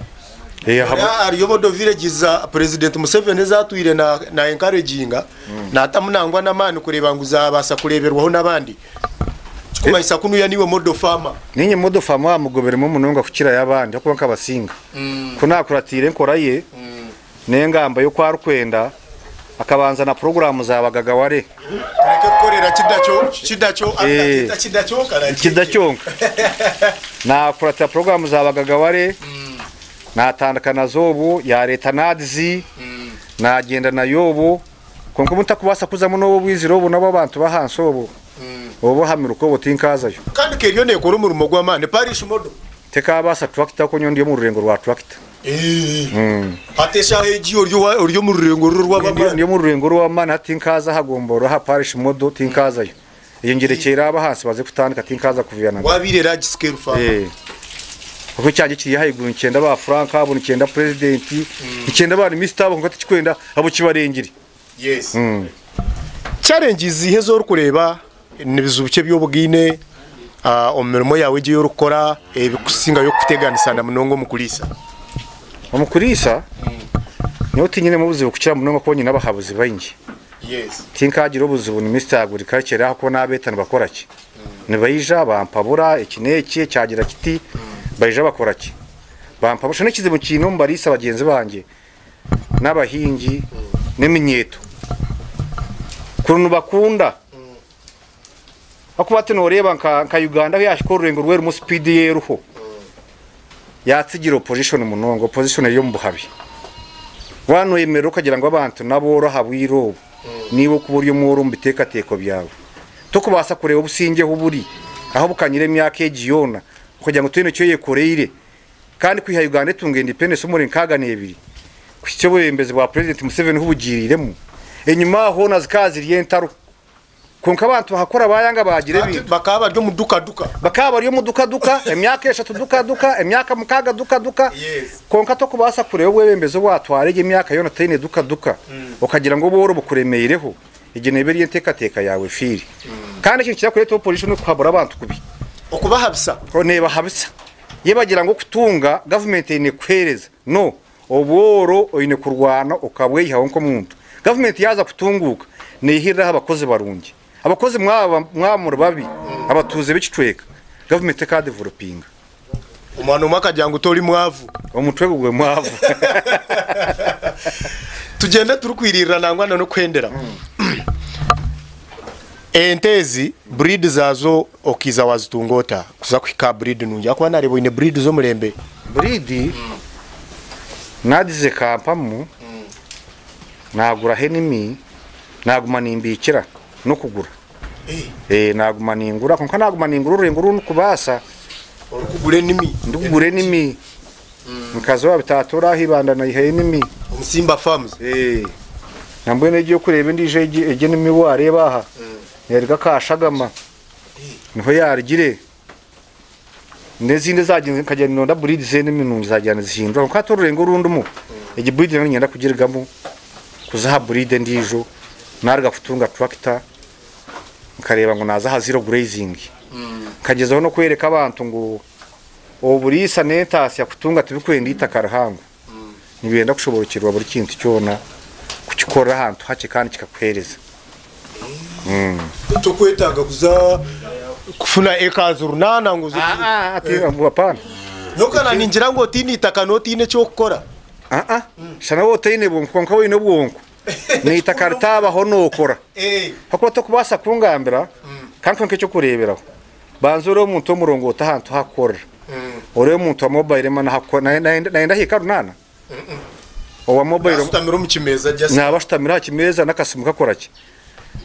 Eh, Hariyo model village za President Museveni ezatwire na na encouraginga natamu nangwa n'amaani kureeba ngu zabaasa kureeberwaho n'abandi. Kikumanyisa kunuya niiwe model farmer. Niinye model farmer amugoberemu munonga kukirayo abandi ahakuba nkabasinga. Ku naakuratiire enkora ye n'engamba y'oku arikwenda, akabanza na puroguraamu za bagagaware. Tureke kukorera kidakyo kidakyo Eh. kidakyo Kidakyonka. Naakuratira puroguraamu za bagagaware, naatandika nazo obwo, yaareeta NAADS, naagyenda nayo obwo. Kwonka obu ntakubaasa kuzamu n'obu obwizire obu n'obu abantu b'ahansi obu, obu aha miruka obwo tinkaazayo. Kandi ka eriyo neekora omurimo gw'amaani parish model. Tekaabaasa tractor ahabw'okuba nyowe ndi omu rurengo rwa tractor. Hati eshaaha egi ori ori omu rurengo ruru rw'abamaani. Ndi omu rurengo rw'amaani hati tinkaaza aha gomborora aha parish model tinkaazayo. Eyo ngyerekyeire ab'ahansi baze kutandika tinkaaza kuvuyana nabo. Wabaire large scale farmer. Kwonka ekyangye kiri ahaiguru nikyenda ba Frank abo, nikyenda president, nikyenda ba minisita abo kwonka tikikwenda abo kibarengire. Yes. Challenges ziiha ezi orikureeba nibizibu ki ebi obugaine omu mirimo yaawe egi ei orikukora ebikusingayo kukuteganisa na munonga omu kuriisa? Omu kuriisa, nyowe tinyinemu obuzibu kukira munonga ahakuba nyine abahabuzi baingi. Yes. Tinkagira obuzibu ni Mister Agriculture ahakuba nabeeta nibakora ki? Nibaija bampabura eki n'eki ekyagira kiti, baija bakora ki? Bampabura. Shana ekizibu nkiine omu bariisa bagyenzi bangye n'abahingi n'eminyeeto kuri nibakunda ahakuba hati nooreeba nka nka Uganda ahu yaahika orurengo rwerimu sipiidi ei eriho yaatsigira opposition munonga, opposition eri omu buhabe. Waaba nooyemerera okagira ngu abantu n'abooro aha bwire obu, niiwe okuba ori omworo omu biteekateeko byawe. Tokubaasa kureeba obusingye ahu buri, ahu bukanyire emyaka egi yoona, okagira ngu toine eki oyekoreire. Kandi kwiha Uganda etunga independence omuri 62 kuhitsya obwebembezi bwa President Museveni obu bugiiriremu, enyima aho hoona zikaba ziri entaro. Kwonka abantu bakakora bayanga bagira ebintu. Bakaba bari omu duka duka. Bakaba bari omu duka duka, emyaka eshatu duka duka, emyaka mukaaga duka duka. Kwonka tokubaasa kureeba obwebembezi obwatwara egyo emyaka yoona otaine duka duka, okagira ngu obworo bukuremeireho, egyo neeba eri enteekateeka yaawe efiire. Kandi ekintu ekirikureeta opposition n'okuhabura abantu kubi. Okubahabisa. Neebahabisa. Yebagira ngu okutunga gavumenti eine kukuhereza. No, obworo oine kurwana okabweyihaho nk'omuntu. Gavumenti yaaza kutunguuka neyihirira aha bakozi barungi. Abakozi mwaba mwaba muri babi, abatuuze b'ekicweka, gavumenti tekadevelopinga. Omwana omwe akagira ngu tori mwavu. Omutwe gwe mwavu. Tugyende turikwiririra nangwa na n'okuhendera. Ente ezi breed zaazo okaiza waazitunga ota kuza kuhika aha breed nungi ahakuba naareeba oine breed z'omurembe? Breed naagize ekampamu, naaguraho enimi, naaguma nimbiikira n'okugura. Naaguma ningura kwonka naaguma ningura orurengo oru ndikubaasa. Orikugura enimi? Ndikugura enimi. Nkaza owa Bitatura aha Ibanda naihayo enimi. Omu Simba Farms? Nambwenu egi orikureeba endiijo egi egi enimi waareeba aha neeruga Kashagama niho yaarugire. N'ezindi ezaagyenzire nkagira nindonda breed z'enimi nungi zaagira nizihindura kwonka hati orurengo oru ndimu egi breed nayo niinyenda kugirugamu kuza aha breed endiijo naaruga kutunga tractor nkareeba ngu naaza aha zero grazing. Nkagyezaho n'okworeka abantu ngu Oburiisa n'entaasya kutunga tibikwenda eitaka rihango. Nibyenda kushoborokyerwa buri kintu kyona kukikorera ahantu hakye kandi kikakuheereza. Tokwetaaga kuza kufuna acres runaana ngu oze Apaana. Nyowe ningira ngu otaine eitaka n'otaine eky'okukora. Shana waaba otaine bwonko kwonka waine obwonko n'eitaka ritaabaho nookora. Ahakuba tokubaasa kungambira ka nkuhe nk'eky'okureeberaho. Banza orebe omuntu w'omurongooti ahantu ahu akukorera. Orebe omuntu wa mobile money ahu akukorera. Nayenda ahika runaana? Owa mobile Ashutamire omu kimeeza just. Naaba ashutamire aha kimeeza n'akasimu kakora ki?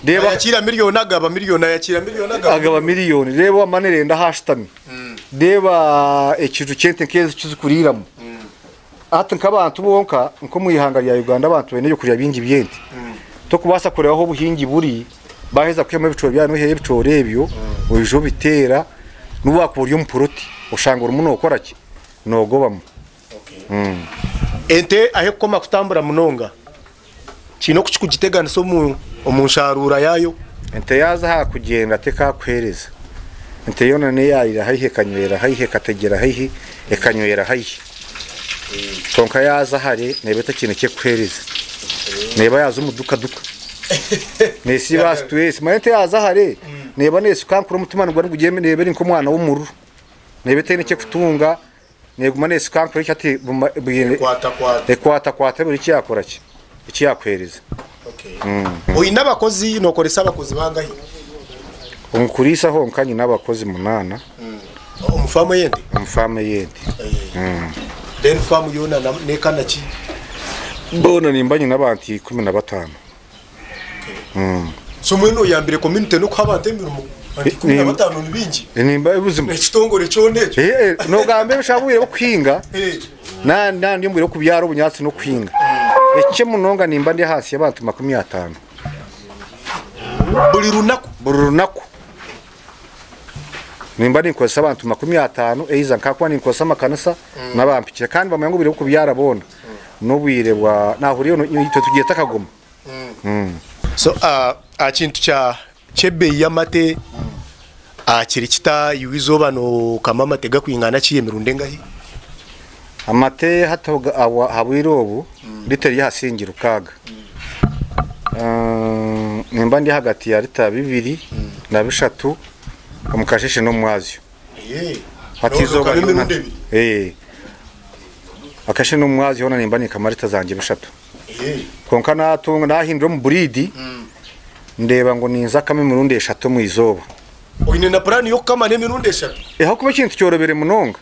Reeba Ayakiira miriyoni agaba miriyoni ayakiira miriyoni agaba. Agaba miriyoni. Reeba Manerenda ahu ashutami. Reeba ekiju ky'ente nk'ezi eki zikuriiramu. Hati nk'abantu bonka nk'omu ihanga rya Uganda abantu baine ebyokurya bingi by'ente. Tokubaasa kureeba ahu obuhingi buri baaheza kwihamu ebicoori byabo noihayo ebicoori ebyo oija obiteera nobu waakuba ori omu puroti oshanga orimu nookora ki? Noogobamu. Ente ahu ekukoma kutambura munonga kiine oku kirikugiteganisa omu nsharuura yaayo. Ente yaaza aha kugyenda tekakuheereza. Ente yoona n'eyaarira haihi ekanywera haihi ekategyera haihi ekanywera haihi. Kwonka yaaza hare neeba etakiine ki erikuheereza. Neeba yaaza omu duka duka. Neesiiba aha stress. Manya ente yaaza hare neeba neesukankura omutima niguba nigugyenda neeba eri nk'omwana w'omururu. Neeba etaine eki erikutunga Neguma nesuka nkora eki hati ekwatakwata buri eki yakora ki eki yakuhereza. Oine abakozi nokoresa abakozi bangahi? Omu kuriisa honka nyine abakozi munaana. Omu faamu ey'ente? Omu faamu ey'ente. Then faamu yoona nekana ki? Boona nimba nyine abantu 15. So mbwenu oyambire community n'okuha abantu emirimo? Abantu 15 ni baingi. Nimba buzima. Ekitongore kyona ekyo. Eh, nogamba ebisha bwire bw'okuhinga na na ndi omu bwire bw'okubyara obunyaatsi n'okuhinga. Ekikye munonga nimba ndi ahansi y'abantu 50. Buri runaku? Buri runaku. Nimba ninkozesa abantu 50 either nkakuba ninkozesa amakanisa n'abampikire kandi bamanya ngu obwire bw'okubyara boona n'obwire bwa nahurira itwe tugyeta akagoma. So aha kintu kya ky'ebeeyi y'amate kiri kita iwe eizooba nookama amate gakwingana ki emirundi engahi? Amate hati aha bwire obu lita eri aha siringi rukaaga. Nimba ndi ahagati ya lita bibiri na bishatu omu kasheeshe n'omu mwazyo. Hati eizooba Nookama emirundi ebiri? Akasheeshe n'omu mwazyo hoona nimba ninkama lita zangye bishatu. Kwonka naatunga naahindura omu buriidi ndeeba ngu ninza kukama emirundi eshatu omu izooba. Oine na puraani y'okukama n'emirundi eshatu? Ahabw'okuba ekintu kyorobire munonga.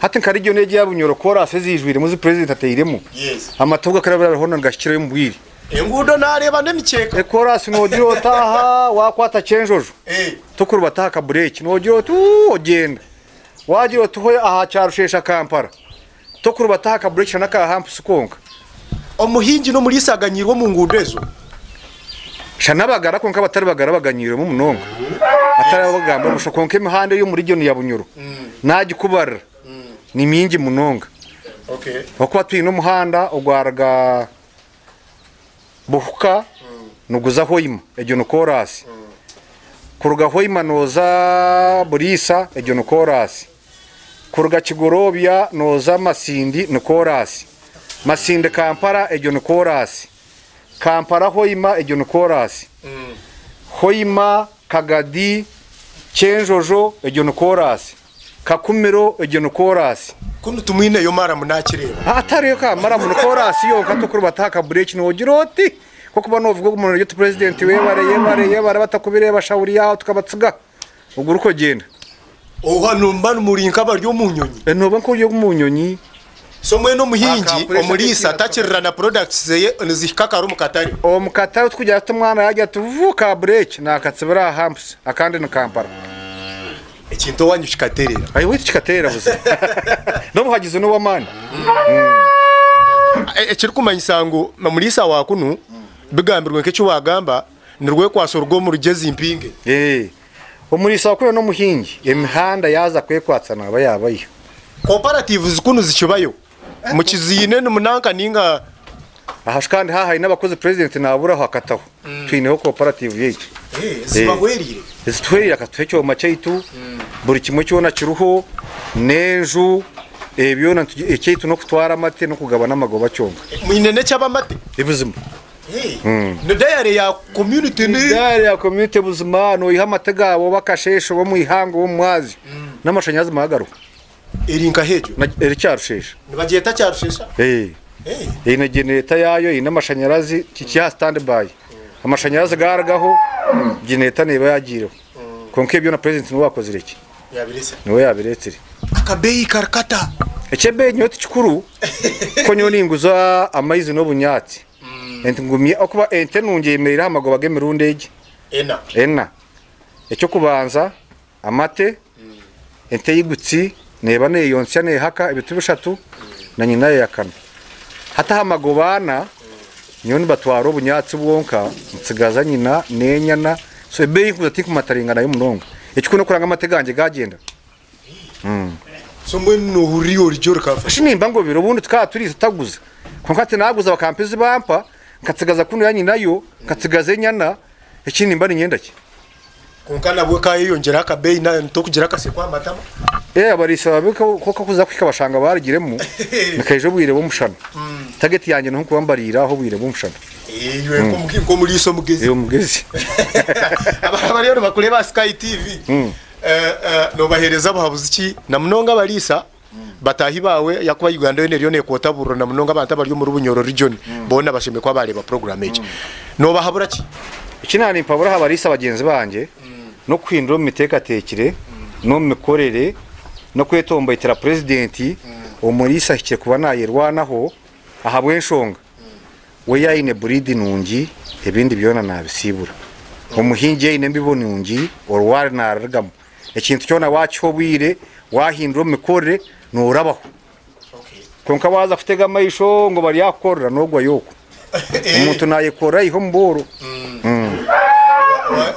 Hati nka region egi eya Bunyoro koraasi eziijwiremu ezi purezidenti atairemu, amate obu gakurabira hariho nigahikirayo omu bwire. Enguudo naareeba n'emikyeeka. Ekoraasi noogira oti aha waakwata Kyenjojo, tokurubata aha kabureeki, noogira oti uu ogyenda. Waagira oti ho aha Kyarusheesha Kampala, Tokurubata aha kabureeki shana aka hampusi konka. Omuhingi n'omuriisa aganyiirwe omu nguudo ezo. Shana abagara kwonka abatari bagara baganyiirwemu munonga. Atari abo abakugamba busha kwonka emihanda eri omu region ya Bunyoro nagikubarira ni mingi munonga. Ahabw'okuba twine omuhanda ogwaruga Buhuka niguza Hoima egyo ni koraasi. Kuruga Hoima nooza Buriisa egyo ni koraasi. Kuruga Kigorobya nooza Masindi ni koraasi. Masindi Kampala egyo ni koraasi. Kampala Hoima egyo ni koraasi. Hoima Kagadi Kyenjojo egyo ni koraasi. Kakumiro egyo ni koraasi. Kunu tumwineyo maramu nakireeba. Hatariyo ka maramu ni koraasi yonka tokurubata aha kabureeki nogira oti kokuba novuga ogu muntu oti purezidenti webare yebare yebare abatakubireeba shauri yaho tukabatsiga ogwo orikugyenda. Oha nimuba muri nk'abari omu nyonyi. Nooba nk'ori omu nyonyi. So mbwenu omuhingi omuriisa takirira na products zeye nizihika kare omu katare. Omu katare tikugira tuti omwana yagira ati vuu ka bureeki nakatsibira aha hampusi akandi ni Kampala. Ekintu owanyu kikaterera. Ayi waitu kikaterera buzima. N'obuhagizi n'obw'amaani. Ekirikumanyisa ngu omuriisa wa kunu bigambirwe nk'eki wagamba ni rwekwatso rw'omu rugyezi mpinge. Omuriisa wa kunu n'omuhingi emihanda yaaza kwekwatsa naaba yaabayo. Cooperatives kunu zikibayo? Mukiziine nimunanka ninga? Aha shi kandi haaha haine abakozi president naburaho akataho twineho cooperative yaitu. Zibahwereire? Zituhwereire akatuha ekyoma kyaitu buri kimwe kyona kiriho n'enju byona ekyaitu n'okutwara amate n'okugabana amagoba kyonka. Mwine n'ekyabamate? Buzima. Ni dairy ya community ni. Dairy ya community buzima noiha amate gaawe oba akasheeshe oba omu ihangwe oba omu mwazyo n'amashanyarazi maagaruka. Eri nkahi egyo? Eri Kyarushesha. Nibagyeta Kyarushesha? Ee. Eine genereta yaayo, eine amashanyarazi, kiri aha stand by. Amashanyarazi gaarugaho, genereta neeba yaagiireho. Kwonka ebyo byona purezidenti niwe waakozire ki? Niwe yaabireetsire. Akabeeyi kari kata? Eky'ebeeyi nyowe ti kikuru, kuko nyowe ninguza amaizi n'obunyaatsi. Ente ngumye, ahakuba ente nungi eyemereire aha magoba g'emirundi egi. Ena. Ena. Eky'okubanza, amate, ente eyigutsi neeba neeyontsya neehaka ebiti bishatu na nyina eyakana. Hati aha magoba ana, nyowe nibatwara obunyaatsi bwonka ntsigaza nyina n'enyana so ebeeyi nkuza tinkumataringa nayo munonga. Ekikuru n'okuranga amate gangye gaagyenda. So mbwenu noohurira iwe origye orikafa? Shi nimba ngobire obundi tukaba turiisa tutaguza kwonka hati naaguza bakampa ezi bampa nkatsigaza kunu ya nyinayo nkatsigaza enyana ekindi nimba niinyenda ki? Kwonka nabwo kayeyongyeraho akabeeyi tokugira akaseko aha matama. Eh abariisa babi ku kakuza kuhika bashanga barugiremu nikaija obwire bw'omushana. Target yangye niho nkuba mbariira aho obwire bw'omushana. Iwe nk'omuriisa omugezi. Eh omugezi. Abariyo nibakureeba aha Sky TV nobaheereza buhabuzi ki na munonga abariisa bataahi baawe ahakuba Uganda yoona eriyo nekwota buriro na munonga abantu abari omuri Bunyoro region boona bashemereire kuba bareeba program egi. Nobahabura ki? Eki naanimpabura aha bariisa bagyenzi bangye n'okuhindura omu miteekateekire n'omu mikorere n'okwetomboitera Purezidenti, omuriisa ahikire kuba naayerwanaho ahabw'enshonga we yaaba aine buriidi nungi ebindi byona naabisiibura. Omuhingi yaaba aine embibo nungi orwari naarurugamu. Ekintu kyona waakiha obwire, waahindura omu mikorere, noorabaho. Kwonka waaza kutega amaisho ngu baryakukorera, noogwayo okwo. Omuntu naayekorera aiha omu bworo.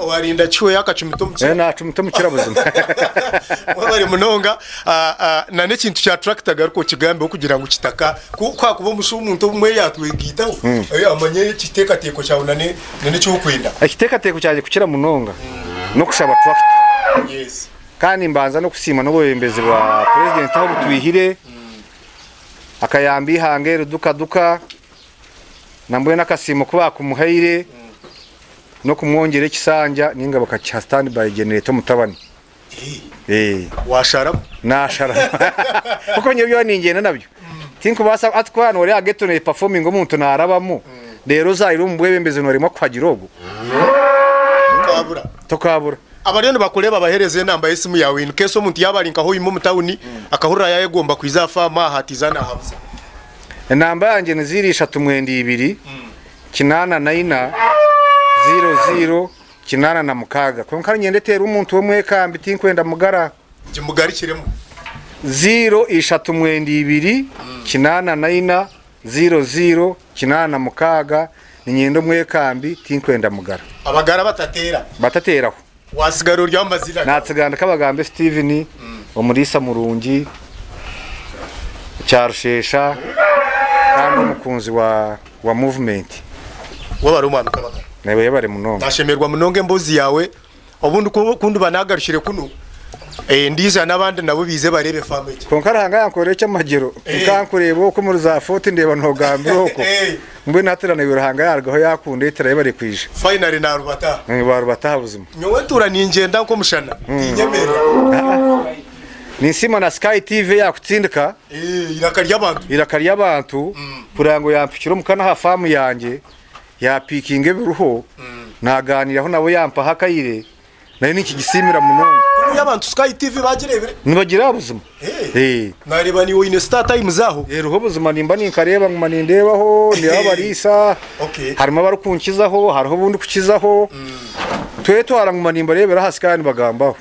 Warinda kihweyo akacumita omukira. Naacumita omukira buzima. Webare munonga. Na n'ekintu kya tractor garuka okigambeho kugira ngu kitaka ku hakuba omusha omuntu obumwe yatwegaitaho amanye ekiteekateeko kyawe na n'eki orikwenda. Ekiteekateeko kyangye kukira munonga n'okushaba tractor. Kandi nimbanza n'okusiima n'obwebembezi bwa Purezidenti ahu butwihire, akayamba eihanga eri duka duka, nambwenu akasiimo ku baakumuhaire n'okumwongyera ekisanja ninga bakakiha stand by generator omutabani. Washaramu? Nasharamu. Kuko nyowe byona ningyenda nabyo. Tinkubaasa hati ku noreeba ghetto ne performinga omuntu narabamu, reero ozairwe omu bwebembezi noremwa kuhagira ogwo. Tokabura. Tokabura. Abariyo nibakureeba bahereze enamba y'esimu yaawe in case omuntu yaaba ari nka Hoima omu tawuni akahurira yayegomba kwiza aha faamu aha atiiza nahabuza. Enamba yangye ni ziiro ishatu mwenda ibiri, kinaana na ina, ziiro ziiro, 86. Kwonka niinyenda eteerwe omuntu w'omwekambi tinkwenda mugara. Gimugarukiremu. Ziiro ishatu mwenda ibiri, 84, ziiro ziiro, 86, niinyenda omwekambi tinkwenda mugara. Abagara batateera. Batateeraho. Waatsigara ori omu maziina gaawe. Naatsigara ndi Kabagambe Steven, omuriisa murungi, Kyarusheesha kandi omukunzi wa wa movement. Webare omwami Kabagamba. Naiwe webare munonga. Nashemererwa munonga emboozi yaawe. Obundi ku ndiba nagarukire kunu, ndiija n'abandi nabo baije bareebe faamu egi. Kwonka Ruhanga yankorera eky'amagyero. Nkankureeba okwo omuri za Fort ndeeba nogambira okwo. Mbwenu hati naiwe Ruhanga yarugaho yakundetera yebare kwija. Finally narubata aha. Warubata aha buzima. Nyowe ntuura ningyenda nk'omushana, tinyemerera. Ninsiima na Sky TV eyakutsindika. Eiraka ry'abantu. Eiraka ry'abantu kureba ngu yampikire omuka n'aha faamu yangye, yapiikinga ebiriho, naaganiiraho nabo yampaho akaire, nayo ninkigisiimira munonga. Kunuya abantu Sky TV bagireebire? Nibagireeba buzima. Naareeba naiwe oine Star Times aho. Eriho buzima nimba ninkareeba nguma nindeebaho, ndeeba abariisa, harimu abarikunkizaho, hariho obu ndikukizaho. Twetwara nguma nimbareebera aha Sky nibagambaho.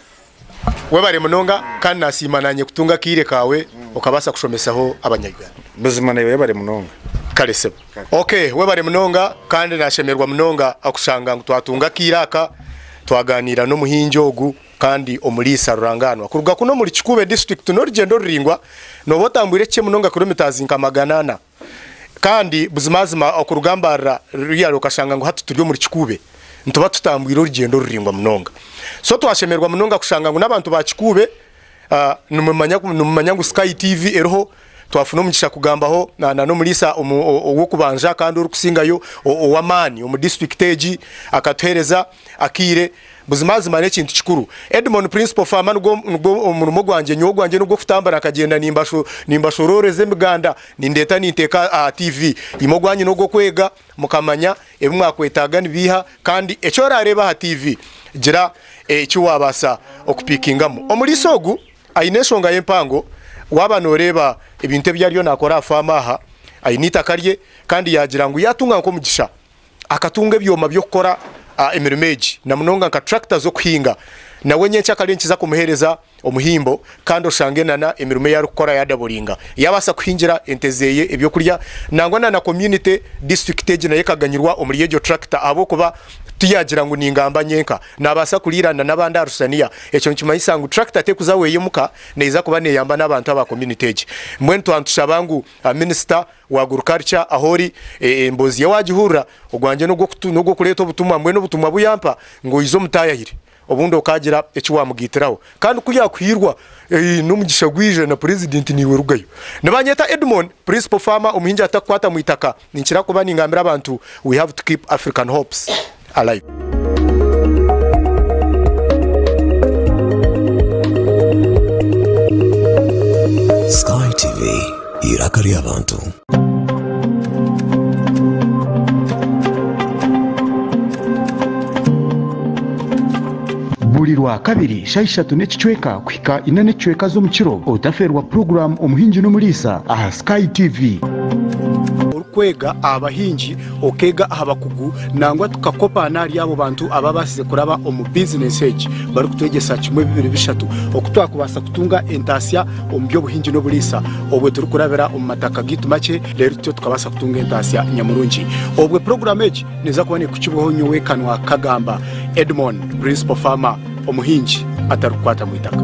Webare munonga kandi nasiima nanye kutunga akaire kaawe okabaasa kushomesaho abanya Uganda. Buzima naiwe webare munonga. Kare sebo. Ok webare munonga kandi nashemererwa munonga akushanga ngu twatunga akaire aka twaganiira nomuhingi ogu kandi omuriisa ruranganwa kuruga kunu omuri Kikuube district norugyendo ruraingwa noba otambwire kikye munonga kilometres nka 400 Kandi buzimazima okuruga Mbarara ruriya okashanga ngu hati turi omuri Kikuube nituba tutambwire orugyendo ruraingwa munonga. So twashemererwa munonga kushanga ngu n'abantu ba Kikuube nimumanya nimumanya ngu Sky TV eriho, twafuna omugisha kugambaho na n'omuriisa ow'okubanja kandi orikusingayo ow'amaani omu disiturikiti egi akatuheereza akaire. Buzimazima n'ekintu kikuru. Edmon Principal Farmer nigwo nigwo omurimo gwangye nyowe ogwangye n'ogw'okutambura nkagyenda nimbasho nimbashorooreza emiganda nindeeta ninteeka aha TV. Imwe ogwanyu n'ogw'okwega mukamanya ebi mwakwetaaga nibiiha kandi eki oraareeba aha TV gira eki waabaasa okupiikingamu. Omuriisa ogu aine enshonga ye mpango waaba nooreeba ebintu ebi ariyo naakora aha faamu aha aine eitaka rye kandi yaagira ngu yaatunga nk'omugisha. Akatunga ebyoma by'okukora emirimo egi na munonga nka tractor z'okuhinga nawe nyenkyakare nikiza kumuheereza omuhimbo kandi oshange nana emirimo ei arikukora yadaburinga yabaasa kuhingira ente zeye ebyokurya nangwa na na community district egi nayo ekaganyirwa omuri egyo tractor ahabw'okuba tiyagira ngu ningamba nyenka nabaasa kuriirana n'abandi aha rusaniya. Ekyo nikimanyisa ngu tractor tekuza weeyemuka neeza kuba neeyamba n'abantu aba community egi. Mbwenu twaba nitushaba ngu minisita wa agriculture ahu ori emboozi ye wagihurira ogwangye n'ogw'okureeta obutumwa mbwenu obutumwa bu yampa ngu oize omutaayahire. Obundi okaagira eki waamugaitiraho. Kandi ku yaakuhiirwa, n'omugisha gwija na purezidenti naiwe rugayo. Nibanyeeta Edmond, principal farmer, omuhingi atakukwata mu itaka. Ninkira kuba ningambira abantu, we have to keep African hopes alive. Sky TV, eiraka ry'abantu. Buri Rwakabiri shaaha ishatu n'ekicweka kuhika ina n'ekicweka z'omukiro, otafeerwa puroguraamu Omuhingi n'Omuriisa aha Sky TV. Orikwega aha bahingi, okeega aha bakugu, nangwa tukakopaana ahari abo bantu ababaasize kuraba omu bizinesi egi barikutwegyesa kimwe bibiri bishatu oku twakubaasa kutunga entaasya omu by'obuhingi n'oburiisa obwe turikurabira omu mataka gaitu makye reero tutyo tukabaasa kutunga entaasya nyamurungi. Obwe puroguraamu egi neeza kuba neekukibwaho nyowe Kanwa Kagamba Edmond, Principal Farmer, omuhingi atarikukwata mu itaka.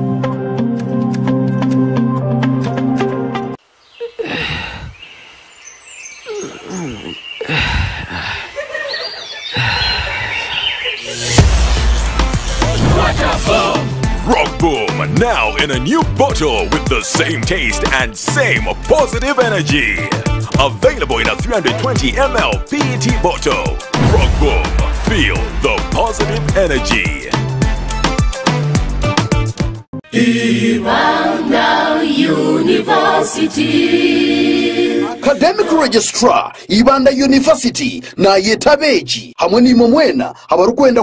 Rock Boom now in a new bottle with the same taste and same positive energy. Available in a 320 ml PET bottle. Rock Boom, feel the positive energy. Academic Registrar, Ibanda University nayeta abeegi hamwe naimwe mwena abarikwenda.